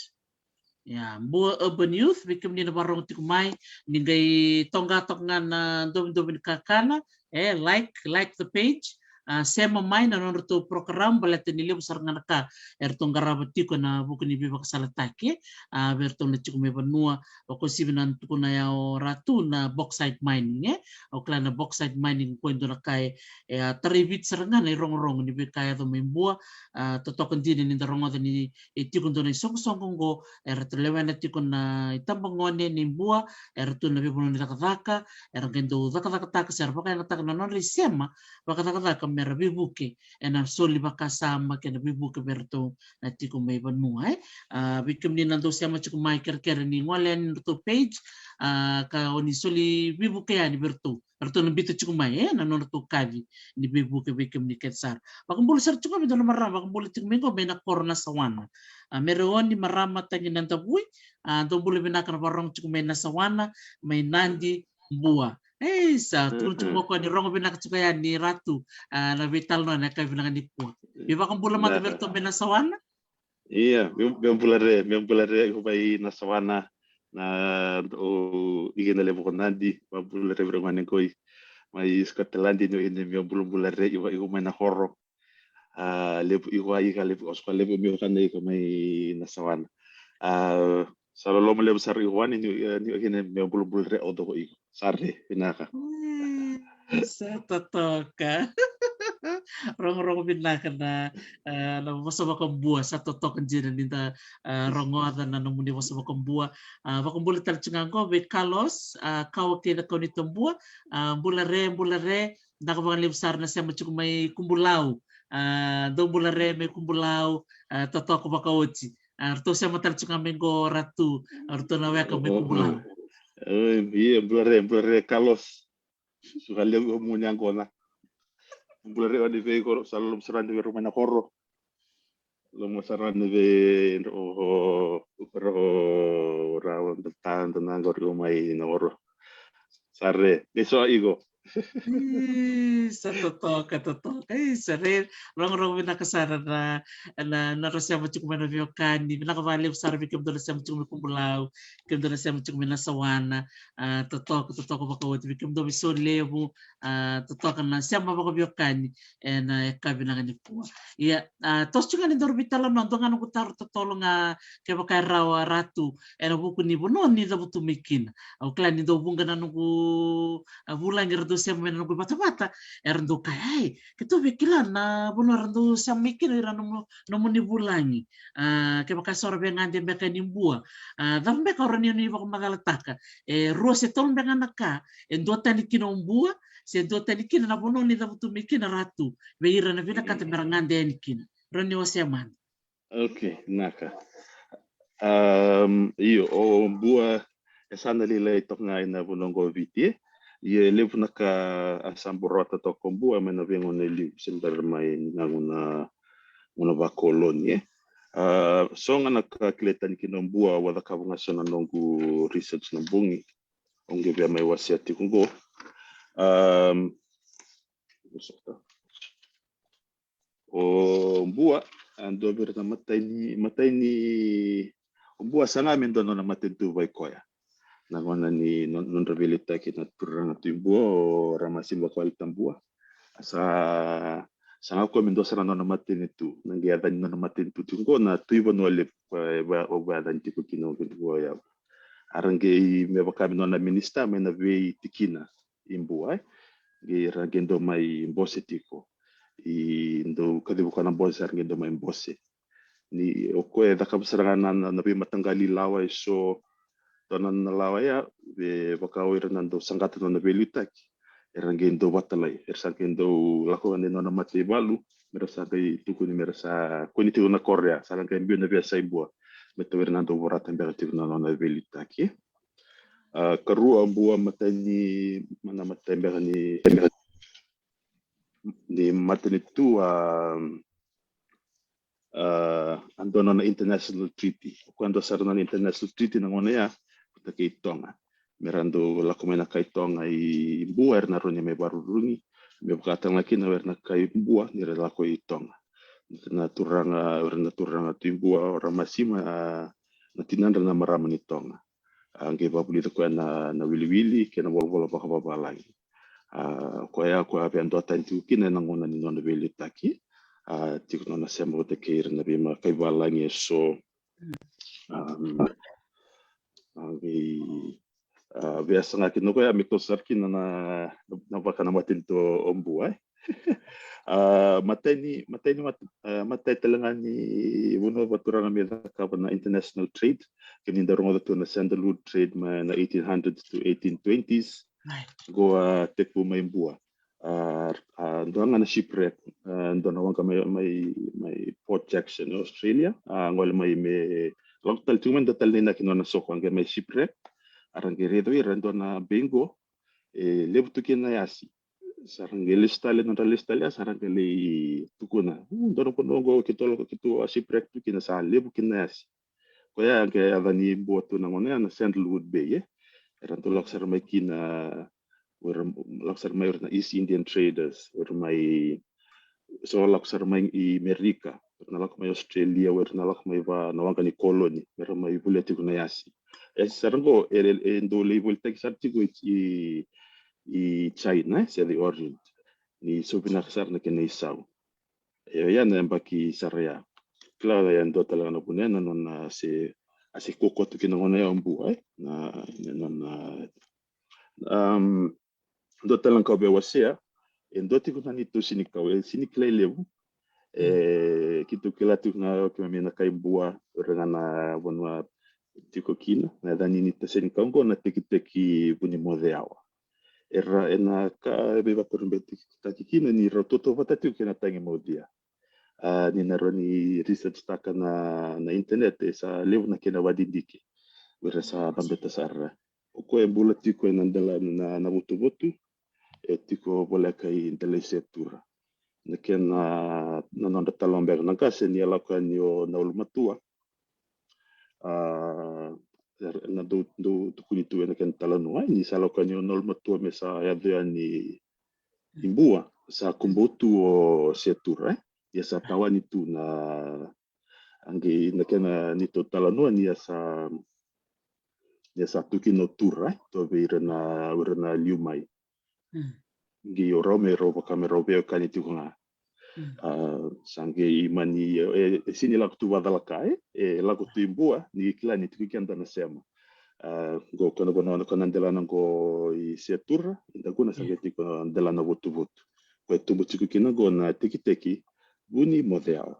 Ia, Bua Urban Youth, vei kemuni na vakarorogo tiko mai, ni qai toqa toka ga na dovidovi ni kakana, e, like, like the page, a, sema mai na nodratou program, baleta ni levu sara ga na ka eratou qarava tiko ena vuku ni veivakasalataki, a, vei iratou na tiko mai vanua, vakauasivi na tukuna ya o Ratu na bauxite mining, e. Au kila na bauxite mining ko e dua na ka e, e a tarai Viti sara ga na irogorogo ni veika e yaco mai Bua, a, totoka dina ni da rogoca ni e tiko dua na isoqosoqo oqo, eratou lewena tiko na itabagone ni Bua, eratou na veivanua ni cakacaka, era qai dau cakacakataka se ra vakayagataka na nodra isema vakacakacaka me ra veivuke ena soli vakasama kei na veivuke vei iratou na tiko mai vanua, e. A, vei kemuni na dau sema tiko mai, kerekere ni gole yani nodratou page, a, ka oni soli veivuke yani vei iratou. Eratou na biuta tiko mai, e, na nodratou kaci ni veivuke vei kemuni kece sara. Vakabula sara tiko mai dua na marama, vakabula tiko mai qo mai na koro Nasawana. A, Mereoni Marama Tagi Nadavui, a, dou bula vinaka na vakarorogo tiko mai Nasawana, mai Nadi, Bua. E, sa tukuna tiko mai o koya ni rogo vinaka tiko yani Ratu, a, na veitalanoa ena yakavi vinaka nikua. Veivakabula mada vei iratou mai Nasawana. Ia, meu, meu bula re, meu bula re, iko mai Nasawana, na, o, iko na levu ko Nadi, vakabula re vei ira gone qoi. Mai Scotland, ni, ni meu bulabula re, iko, iko mai na koro. A, levu, iko a ika, levu, o soko levu meu kana iko mai Nasawana. A, sa loloma levu sara iko wani, ni, ni, ni, meu bulabula re o toko iko. Sa re, vinaka. Mm, sa totoka. Rogorogo vinaka na, a, na vosa vakabua, sa totoka dina ni da, a, rogoca na nomuni vosa vakabua. A, vakabula tale tiko ga qo vei Carlos, a, Kawa kei na Kaunita Bua, a, bula re, bula re, vinaka vakalevu sara na sema tiko mai Kubulau, a, dou bula re mai Kubulau, a, totoka vakaoti. A, ratou sema tale tiko ga mai qo Ratu, a, ratou na weka mai Kubulau. E, ia, bula re, bula re, Carlos. Suka levu o muni yaqona. Bula re o ni vei koro, sa loloma sara ni vei ira mai na koro. Loma sara ni vei ro, ro, rawa, da ta, da na qori o mai na koro. Sa re, ni so iko. Ih, sa totoka, totoka. Ih, sa re, rogorogo vinaka sara na, na, na ra sema tiko mai na veiwekani. Vinaka vakalevu sara vei kemudou na sema tiko mai Kubulau, kemudou na sema tiko mai Nasawana. A, totoka, totoka vakaoti vei kemudou vei so levu, a, totoka na sema vakaveiwekani ena yakavi vinaka nikua. Ia, a, toso tiko ga ni daru veitalanoa, dua ga noqu taro totolo ga kevaka e rawa Ratu, ena vuku ni vanua ni cavutu mai kina. Au kila ni dau vuqa na noqu, a, vulagi ra sema mai na noqu vatavata, era dau kaya, ai, keitou via kila na vanua era dau sema mai kina ira nomu, nomuni vulagi. A, kevaka sa ra via gade beka ni Bua. A, cava beka o rawa ni vakamacalataka? E rua se tolu beka na ka e duatani kina o Bua, se duatani kina na vanua ni cavutu mai kina Ratu, vei ira na vinakata me ra gade yani kina. Rawa ni o sema mai. Okay, naka. Um, io, o Bua e sa na lailai toka ga ena vanua qo o Viti, e. Ia e levu na ka a sa borota toka o Bua mai na veigauna e liu, se bera mai na gauna, gauna vakoloni, e. A, so ga na ka kilai tani kina o Bua, au a cakava ga so na noqu research na bogi au qai via mai wasea tiko qo. Um, o Bua, a, dua vei ira na matai ni, matai ni, o Bua sa ga me dua na nona matanitu vei koya. Na gauna ni no-, nodra veiliutaki na turaga Tui Bua, o Ramasima Vakawalitabua. Sa, sa ga koya me dua sara na nona matanitu, na qai yacani nona matanitu tiko qo na Tui Vanua Levu, koya e va-, au vakayacani tiko kina o Viti Vuayavu. A ra qai me vaka me nona minisita mai na veitikina i Bua, e. Qai ra qai dau mai bose tiko. I dau kaciva koya na bose, a ra qai dau mai bose. Ni o koya e cakava sara ga na, na, na veimataqali lawa e so, dua na, na lawa ya, e vaka o ira na dau saqata na nona veiliutaki. Era qai dau vatalai, era sa qai dau lako ga na nona mataivalu, me ra sa qai tukuni me ra sa kua ni tiko na koro ya, sa ra qai biu na veiyasai Bua. Me tau ira na dau vorata beka tiko na nona veiliutaki. A, karua o Bua matai ni, na matai beka ni, ni matanitu, a, a, a dua na nona international treaty. O koya dua sara na nona international treaty na gauna ya vata kei Toga. Me ra dau lako mai na kai Toga i Bua, era na rawa ni mai varurugi. Me vaka tale ga kina o ira na kai Bua ni ra lako i Toga. Na turaga, o ira na turaga Tui Bua, o Ramasima, a, na tinadra na marama ni Toga. A qai vakavulica koya na, na wiliwili kei na volavola vakavavalagi. A, koya, koya a via duatani tiko kina ena gauna ni nona veiliutaki. A, tiko nona sema vata kei ira na veima-, kaivalagi e so. A, a qai, a, via saga kina koya me toso sara kina na, na, na vaka na matanitu o Bua, e. A, matai ni, matai ni mat-, a, matai tale ga ni vanua vakaturaga me cakava na international trade, kemuni dau rogoca tu na sandalwood trade mai na eighteen hundreds to eighteen twenties. Qo a tekivu mai Bua. A, a dua ga na shipwreck, a, dua na waqa mai, mai, mai Port Jackson, Australia. A gole mai me lako tale tiko mai, dua tale na inaki nona soko, a qai mai shipwreck. A ra qai raica o ira e dua na bai qo e levu tu kina na yasi. Sa ra qai lesu tale, nodra lesu tale, a sa ra qai lai tukuna, "U, dua na vanua qo keitou lako, keitou a shipwreck tu kina, sa levu kina na yasi." Koya e qai yacani Bua tu na gauna ya na Sandalwood Bay, e. Era dau lako sara mai kina, o ira lako sara mai o ira na East Indian traders, o ira mai, so lako sara mai i Merika, o ira na lako mai Australia, o ira na lako mai va na waqa ni koloni, era mai volia tiko na yasi. E sara qo, e, e, e dau lai volitaki sara tiko i, i, i China, e, se the Orient. Ni so vinaka sara na kena isau. E, oya na yabaki sara ya. Kila ya dua tale ga na vuna ya na nona se, a se kokoto kina gauna ya o Bua, e. Na, na nona, um, dua tale na ka au via wasea, e dua tiko na neitou senikau, e seni kilai levu. E, keitou kila tiko ga o keimami na kai Bua, o ira ga na vanua tiko kina, na yacani neitou senikau qo na Tekiteki Vunimoceawa. Era, ena ka e veivakurabuitakitaki kina ni rau tautauvata tiko kei na Tagi Maudia. A, ni na rawa ni research taka na, na internet, e sa levu na kena vakadidike. O ira sa cabeta sara. O koya e bula tiko ena dela na, na vutuvutu, e tiko voleka i Delaisetura. Na kena, na nodra talanoa beka na qase ni a lako yani o Naulumatua. A, na dau, dau tukuni tu ena kena talanoa, e, ni sa lako yani o Naulumatua me sa yaco yani i Bua, sa kubou tu o Seatura, e. Ia sa tawani tu na, a qai na kena neitou talanoa ni a sa, ni a sa tu kina o Tura, e, tu vei ira na, ira na liu mai. Qai o rau me rau vaka me rau veiwekani tiko ga. A, sa qai mani, e, e seni lako tu vakacalaka, e, e lako tu i Bua, ni kila ni tiko i keda na sema. A, qo ko na vanua ko na delana qo i Seatura, i Daguna sa qai tiko na delana Votuvotu. Ko e tubu tiko kina qo na tekiteki Vunimoceyawa.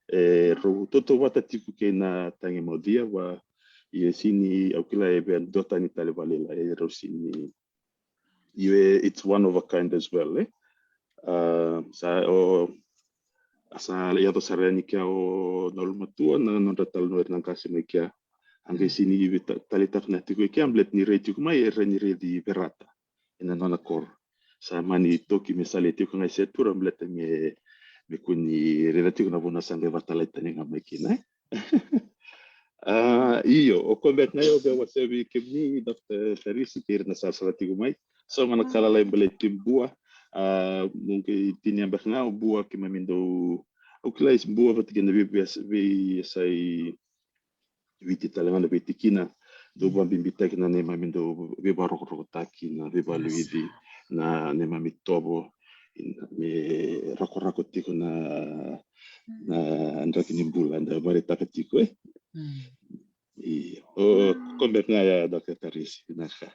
E rau tautauvata tiko kei na Tagi Moceyawa, ia sini au kila e via dua tani tale vale la, e rau sini, ia it's one of a kind as well, e. A, sa o, sa yaco sara yani kea o na ulumatua na nodra talanoa ira na qase mai kea. A qai sini ivi ta-, talitaka na tiko i kea, baleta ni rai tiko mai, e rai ni raici Verata ena nona koro. Sa mani toki me sale tiko ga i Seatura, baleta me, me kua ni raica tiko na vanua sa qai vatalai tani ga mai kina, e. A, io, o koya beka ga au via wasea vei kemuni, Doctor Tarisi, kei ira na sarasara tiko mai. So ga na ka lalai baleti Bua, a, mo qai tinia beka ga o Bua, keimami dau, au kila i Bua vata kei na vei, vei, veiyasai Viti tale ga na veitikina, dau vakabibitaki na neimami dau veivakarokorokotaki, na veivakaluici, na neimami tovo, ina me rakorako tiko na, na draki ni bula eda vakaraitaka tiko, e. Mm. Io, o koya beka ga ya, Doctor Tarisi, vinaka.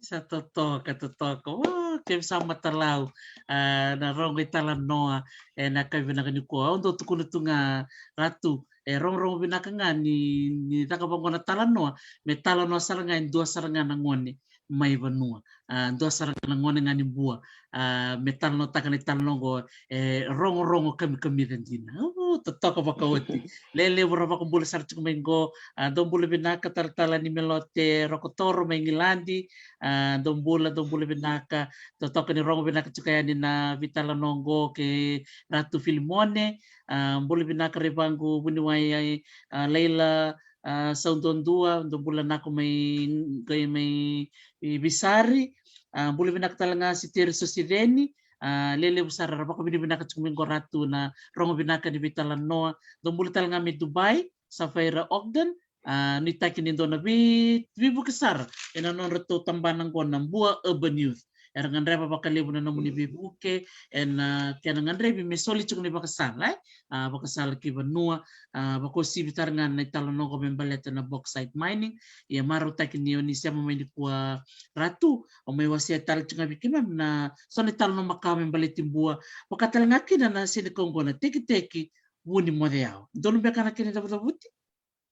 Sa totoka, totoka. O, keimami sa matalau, a, na rogo italanoa ena yakavi vinaka nikua. Au dau tukuna tu ga, Ratu, e rogorogo vinaka ga ni, ni caka vaqo na talanoa, me talanoa sara ga e dua sara ga na gone mai vanua. A, dua sara ga na gone ga ni Bua. A, me talanoataka na italanoa oqo, e rogorogo kamikamica dina. O, totoka vakaoti. Lelevu ra vakabula sara tiko mai qo. A, dou bula vinaka Talatala Nimelote Rokotoro mai Igiladi. A, dou bula, dou bula vinaka. Totoka ni rogo vinaka tiko yani na veitalanoa oqo kei Ratu Filimone. A, bula vinaka Revaqu Vuniwai, a, Laila, a, Sauduadua, dou bula nako mai, qai mai i Visari. A, bula vinaka tale ga Siteri Sosiceni. A, lelevu sara ra vakavinavinaka tiko mai qo Ratu na rogo vinaka ni veitalanoa. Dou bula tale ga mai Dubai, Safaira Ogden. A, nuitaki ni dua na vei, veivuke sara ena nodratou tabana qo na Bua Urban Youth. Era gadreva vakalevu na nomuni veivuke ena kena gadrevi me soli tiko na ivakasala, e? A, vakasala ki vanua, a, vakauasivi tale ga na italanoa qo me baleta na bauxite mining. Ia marautaki ni o ni sema mai nikua Ratu, o mai wasea tale tiko ga vei keimami na so na italanoa makawa me baleti Bua. Vaka tale ga kina na siga qo na tekiteki Vunimoceyawa. Donu beka na kena icavucavuti?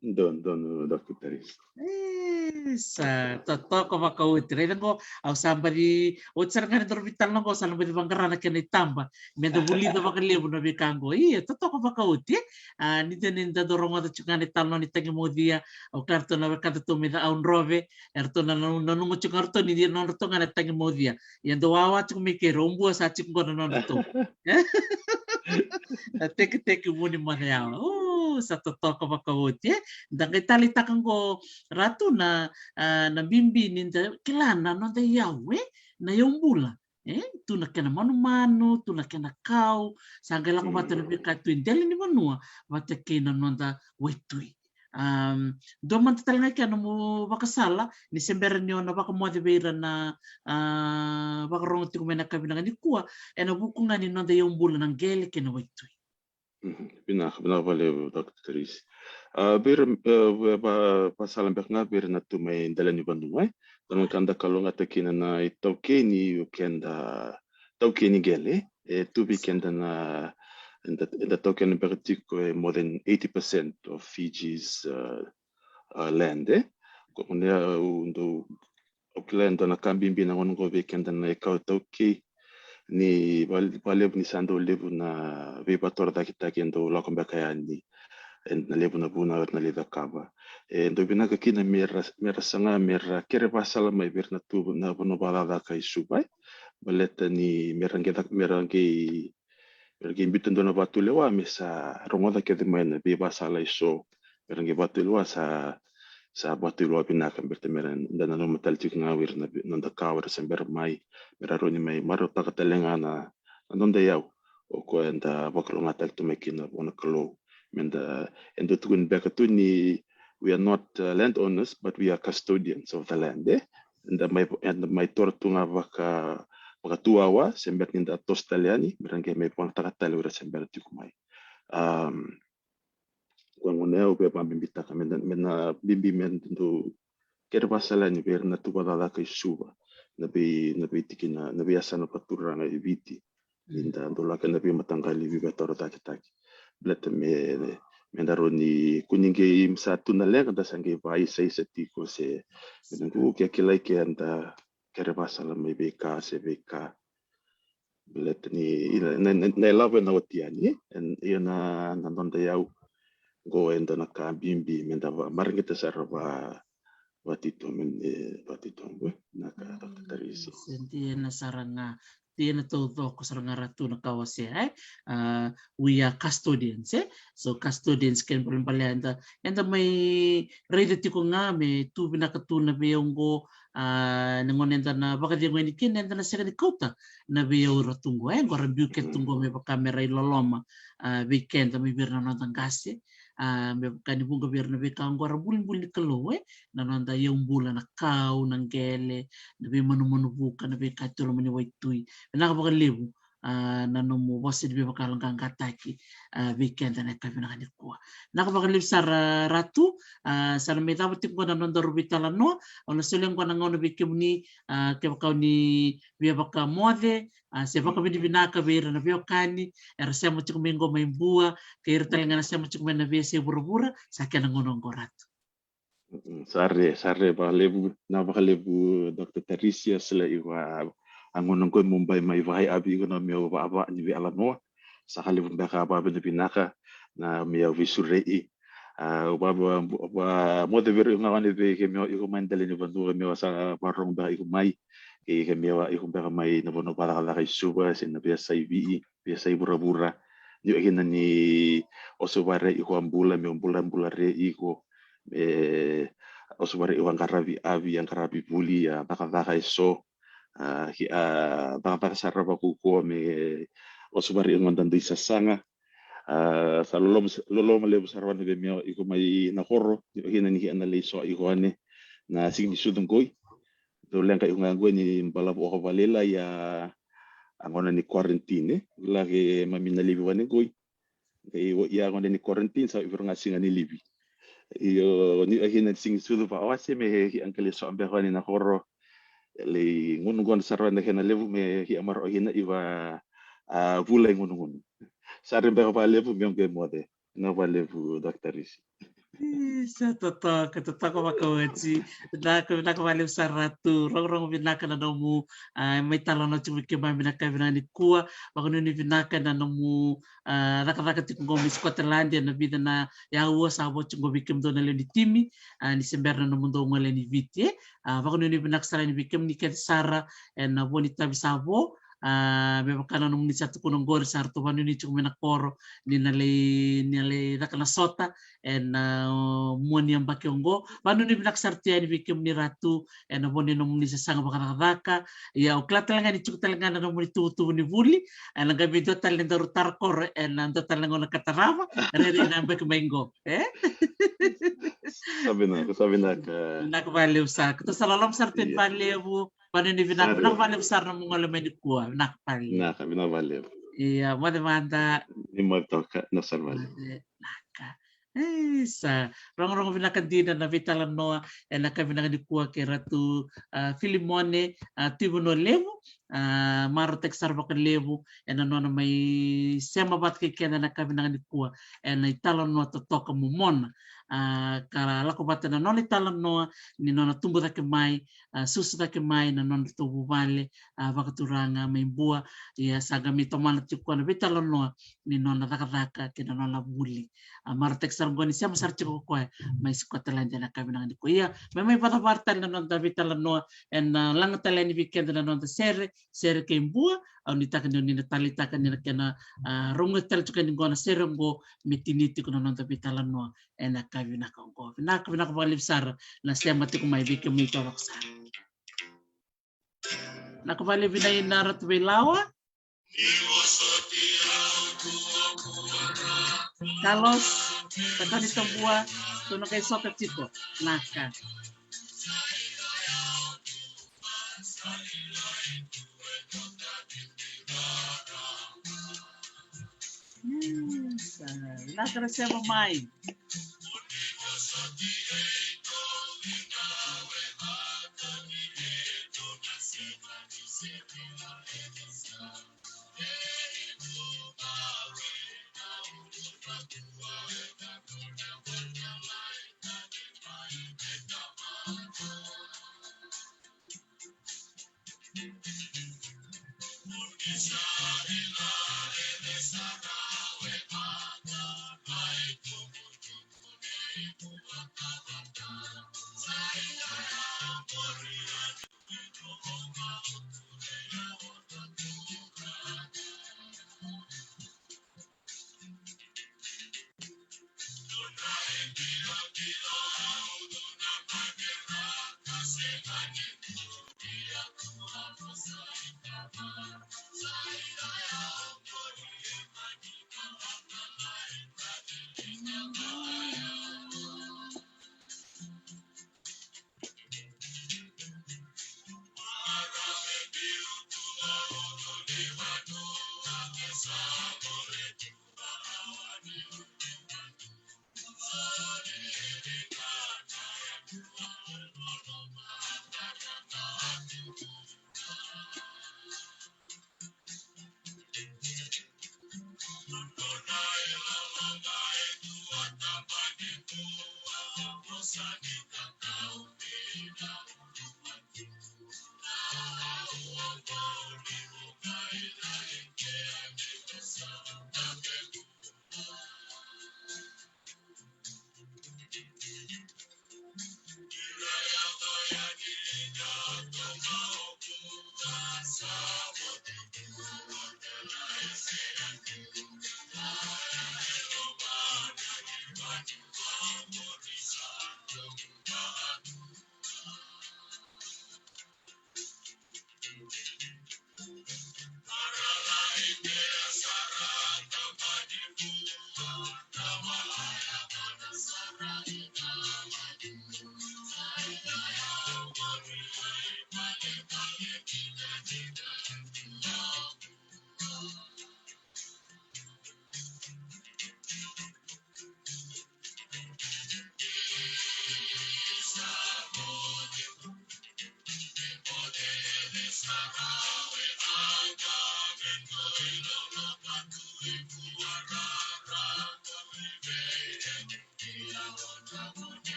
Donu, donu, Doctor Tarisi. E, sa totoka vakaoti. Raica qo, au sa baci, oti sara ga ni daru veitalanoa qo, sa na baci vaqara na kena itaba. Me da vulica vakalevu na veika qo. Ia, totoka vakaoti, e? A, ni dua ni da dau rogoca tiko ga na italanoa ni Tagi Moceyawa, au kila ratou na wekadatou mai Cakaudrove, eratou na, na, nanuma tiko ga ratou ni nodratou ga na Tagi Moceyawa. Ia dau wawa tiko mai kei rau, o Bua sa tiko qo na nodratou. Na tekiteki Vunimoceyawa. O, sa totoka vakaoti, e? Da qai taleitaka qo Ratu na, a, na bibi ni da kila na noda iyau, e? Na iyau bula, e? Tu na kena manumanu, tu na kena kau, sa qai lako vata na veika tu e dela ni vanua, vata kei na noda waitui. Am, dua mada tale ga kena nomu vakasala, ni se bera ni o na vakamoce vei ira na, a, vakarogo tiko mai na yakavi vinaka nikua, ena vuku ga ni noda iyau bula na qele kei na waitui. Mhm. Vinaka, vinaka vakalevu, Doctor Tarisi. A, vei ira, e, va, va, vakasala beka ga vei ira na tu mai dela ni vanua, e? Dua na ka da kalougata kina na itaukei ni o keda, taukei ni qele, e tu vei keda na, eda, eda taukena beka tiko e more than eighty percent of Fiji's, uh, uh, land, e? Ko gona au dau, au kila e dua na ka bibi na gauna qo vei keda na ikawa taukei, ni va, valevu ni sa dau levu na veivakatorocaketaki e dau lako beka yani, e na levu na vunau era na lai cakava. E dau vinaka kina me ra, me ra saga, me ra kere vakasala mai vei ira na tu na vanua vakacakacaka i Suva, e? Baleta ni me ra qai, me ra qai, me ra qai biuta dua na vakatulewa me sa rogoca kece mai na veivakasala e so. Me ra qai vakatulewa sa, sa vakatulewa vinaka, baleta me ra, da nanuma tale tiko ga o ira na, na noda kawa era se bera mai, me ra rawa ni mai marautaka tale ga na, na noda iyau. O koya eda vakalougatataki tu mai kina vua na Kalou. Me da, eda tukuni beka tu ni we are not, uh, landowners, but we are custodians of the land, e? Eda mai, eda mai toro tu ga vaka, vaka tu wawa, se bera ni da toso tale yani, me ra qai mai vakayagataka tale o ira se bera tiko mai. Um, koya gona au via vakabibitaka, me na, me na bibi me dau kere vasala yani vei ira na tuva cakacaka i Suva, na vei, na vei tikina, na vei yasana vakaturaga i Viti. Ni da dolaga na vei mataqali vei vei toro takitaki. Baleta me, me da roni kuni qei sa tu na leqa da sa qei vaisaisa tiko se. Me da qu ke kilai ke da kere vasala mai veika se veika. Baleta ni, ina, na, na, na ilavo ena oti yani, e, ia na, na noda iyau, qo e dua na ka bibi, me da va, mareqeta sara va, vatitobu, e, vatitobu, e, na ka, mm, Doctor Tarisi. Se dina sara ga, dina taucoko sara ga Ratu na ka o se, e? A, we are custodians, e? So custodians kena balebale eda, eda mai raica tiko ga me tu vinaka tu na vei au qo, a, na gauna eda na vakacegu yani kina, eda na sega ni kauta na vei au ra tu qo, e, qo ra biu kece tu qo me vaka me ra iloloma, a, vei keda mai vei ira na noda qase, a, me vaka ni vuqa vei ira na veika qo ra bulibuli ni Kalou, e, na noda iyau bula, na kau, na qele, na veimanumanu vuka, na veika e tu e loma ni waitui. Vinaka vakalevu, a, na nomu vosa ni veivakayaloqaqataki, a, vei keda na yakavi vinaka nikua. Vinaka vakalevu sara Ratu, a, sa na mai cava tiko qo na nodaru veitalanoa, au na solia qo na gauna vei kemuni, a, kevaka o ni via vakamoce, a, se vakavinavinaka vei ira na veiwekani era sema tiko mai qo mai Bua, kei ira tale ga na sema tiko mai na veiyasai vuravura, sa kena gauna qo Ratu. Mm, sa re, sa re vakalevu, na vakalevu Doctor Tarisi, sa lai iko a, a gauna qo e mo bai mai vaiavi iko na meu vava ni veitalanoa. Sa ka levu beka a vavinavinaka na meu veisurei. A, au vava, vava moce vei ira iko ga gone vei ke meu iko mai dela ni vanua meu sa varogo beka iko mai. Ke, ke meu iko beka mai na vanua vacakacaka i Suva, se na veiyasai vei, veiyasai vuravura. Ni o kina ni o Suva re iko a bula, meu bula, bula re iko. E, o Suva re iko a qaravi avi, a qaravi vuli, a cakacaka e so. A, ki, a, cakacaka sara vakaukauwa me o Suva re iko da dui sasaga. A, sa loloma, loloma levu sara vana vei meu iko mai na koro, ni o kina ni ki ana lei so iko ane. Na sigi ni sucu qoi. Dou leqa iko ga qoi ni balavu oka valila ia a gauna ni quarantine, e. Laki mami na livi vane qoi. Qai o ia gauna ni quarantine, sa iviro ga siga ni livi. Io, ni o kina ni sigi sucu va, o ase me ki a qali so beka ni na koro. Lei gunu gona sara na kena levu me ki a maro o kina iva a vula i gunugunu. Sa re beka valevu me o qai moce. Na valevu, Doctor Risi. Isa, totoka, totoka vakaoti. Vinaka, vinaka valevu sara Ratu. Rogorogo vinaka na nomu, a, mai talanoa tiko vei keimami na yakavi vinaka nikua. Vakanuinui vinaka na nomu, a, cakacaka tiko qo mai Scotland, ena vica na aua sa vo tiko qo vei kemudou na lewe ni timi, a, ni se bera na nomudou gole ni Viti, e. A, vakanuinui vinaka sara yani vei kemuni kece sara ena vo ni tavi sa vo, a, me vaka na nomuni sa tukuna qori, sa ratou vakanuinui tiko mai na koro ni na lai, ni na lai caka na sota ena, a, mua ni yabaki oqo. Vakanuinui vinaka sara tu yani vei kemuni Ratu ena vo ni nomuni sasaga vakacakacaka. Ia, au kila tale ga ni tiko tale ga na nomuni tuvutuvu ni vuli, ena qai vei dua tale ni daru tara koro ena dua tale na gauna ka tarava, rairai na yabaki mai qo, e? Sa vinaka, sa vinaka. Vinaka valevu sara. Keitou sa loloma sara tu yani valevu. Vakanuinui vinaka, vinaka valevu sara na nomu gole mai nikua. Vinaka valevu. Vinaka, vinaka valevu. Ia, moce mada. Ni moce toka, na sara valevu. Moce, vinaka. Isa, rogorogo vinaka dina na veitalanoa ena yakavi vinaka nikua kei Ratu, a, Filimone, a, Tuivanua Levu, a, marautaki sara vakalevu ena nona mai sema vata kei keda ena yakavi vinaka nikua ena italanoa totoka momona. A, ka lako vata na nona italanoa ni nona tubu cake mai, a, susu cake mai na nodratou vuvale, a, vakaturaga mai Bua. Ia sa qai mai tomana tiko na veitalanoa ni nona cakacaka kei na nona vuli. A, marautaki sara qo ni sema sara tiko ko koya mai Scotland ena yakavi vinaka nikua. Ia, me mai vakacavara tale na noda veitalanoa ena, a, laga tale yani vei keda na noda sere, sere kei Bua. Au nuitaka ni o ni na taleitaka ni na kena, a, rogoci tale tiko yani qo na sere qo me tini tiko na noda veitalanoa ena yakavi vinaka qo. Vinaka, vinaka vakalevu sara na sema tiko mai vei kemuni taucoko sara. Vinaka vakalevu na ina Ratu Veilawa. Carlos, Takani Tabua, tou na qai sota tiko. Vinaka. Hmm, sa, vinaka na sema mai.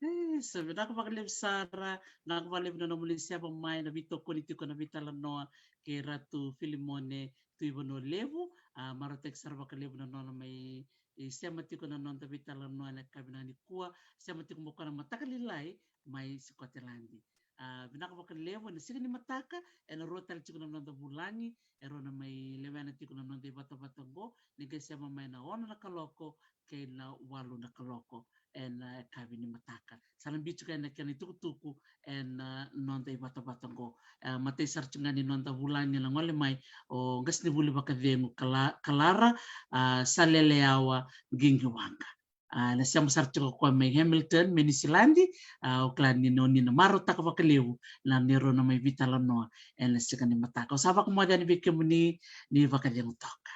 E, sa vinaka vakalevu sara, vinaka vakalevu na nomuni sema mai, na veitokoni tiko na veitalanoa kei Ratu Filimone Tuivanualevu. A, marautaki sara vakalevu na nona mai, e, sema tiko na noda veitalanoa ena yakavi nikua, sema tiko mai o koya na mataka lailai mai Sikoteladi. A, vinaka vakalevu, ena siga ni mataka ena rua tale tiko na noda vulagi, e rau na mai lewena tiko na noda ivatavata oqo, ni qai sema mai na ono na kaloko kei na walu na kaloko ena yakavi ni mataka. Sa na biu tiko ena kena itukutuku ena, a, noda ivatavata oqo. A, matai sara tiko ga ni noda vulagi ena gole mai o qasenivuli vakacegu Kala-, Kalara, a, Saleleawa Qiqiwaqa. A, na sema sara tiko o koya mai Hamilton mai Niusiladi. A, au kila ni na, ni na marautaka vakalevu na neirau na mai veitalanoa ena siga ni mataka. Au sa vakamoce yani vei kemuni, ni vakacegu toka.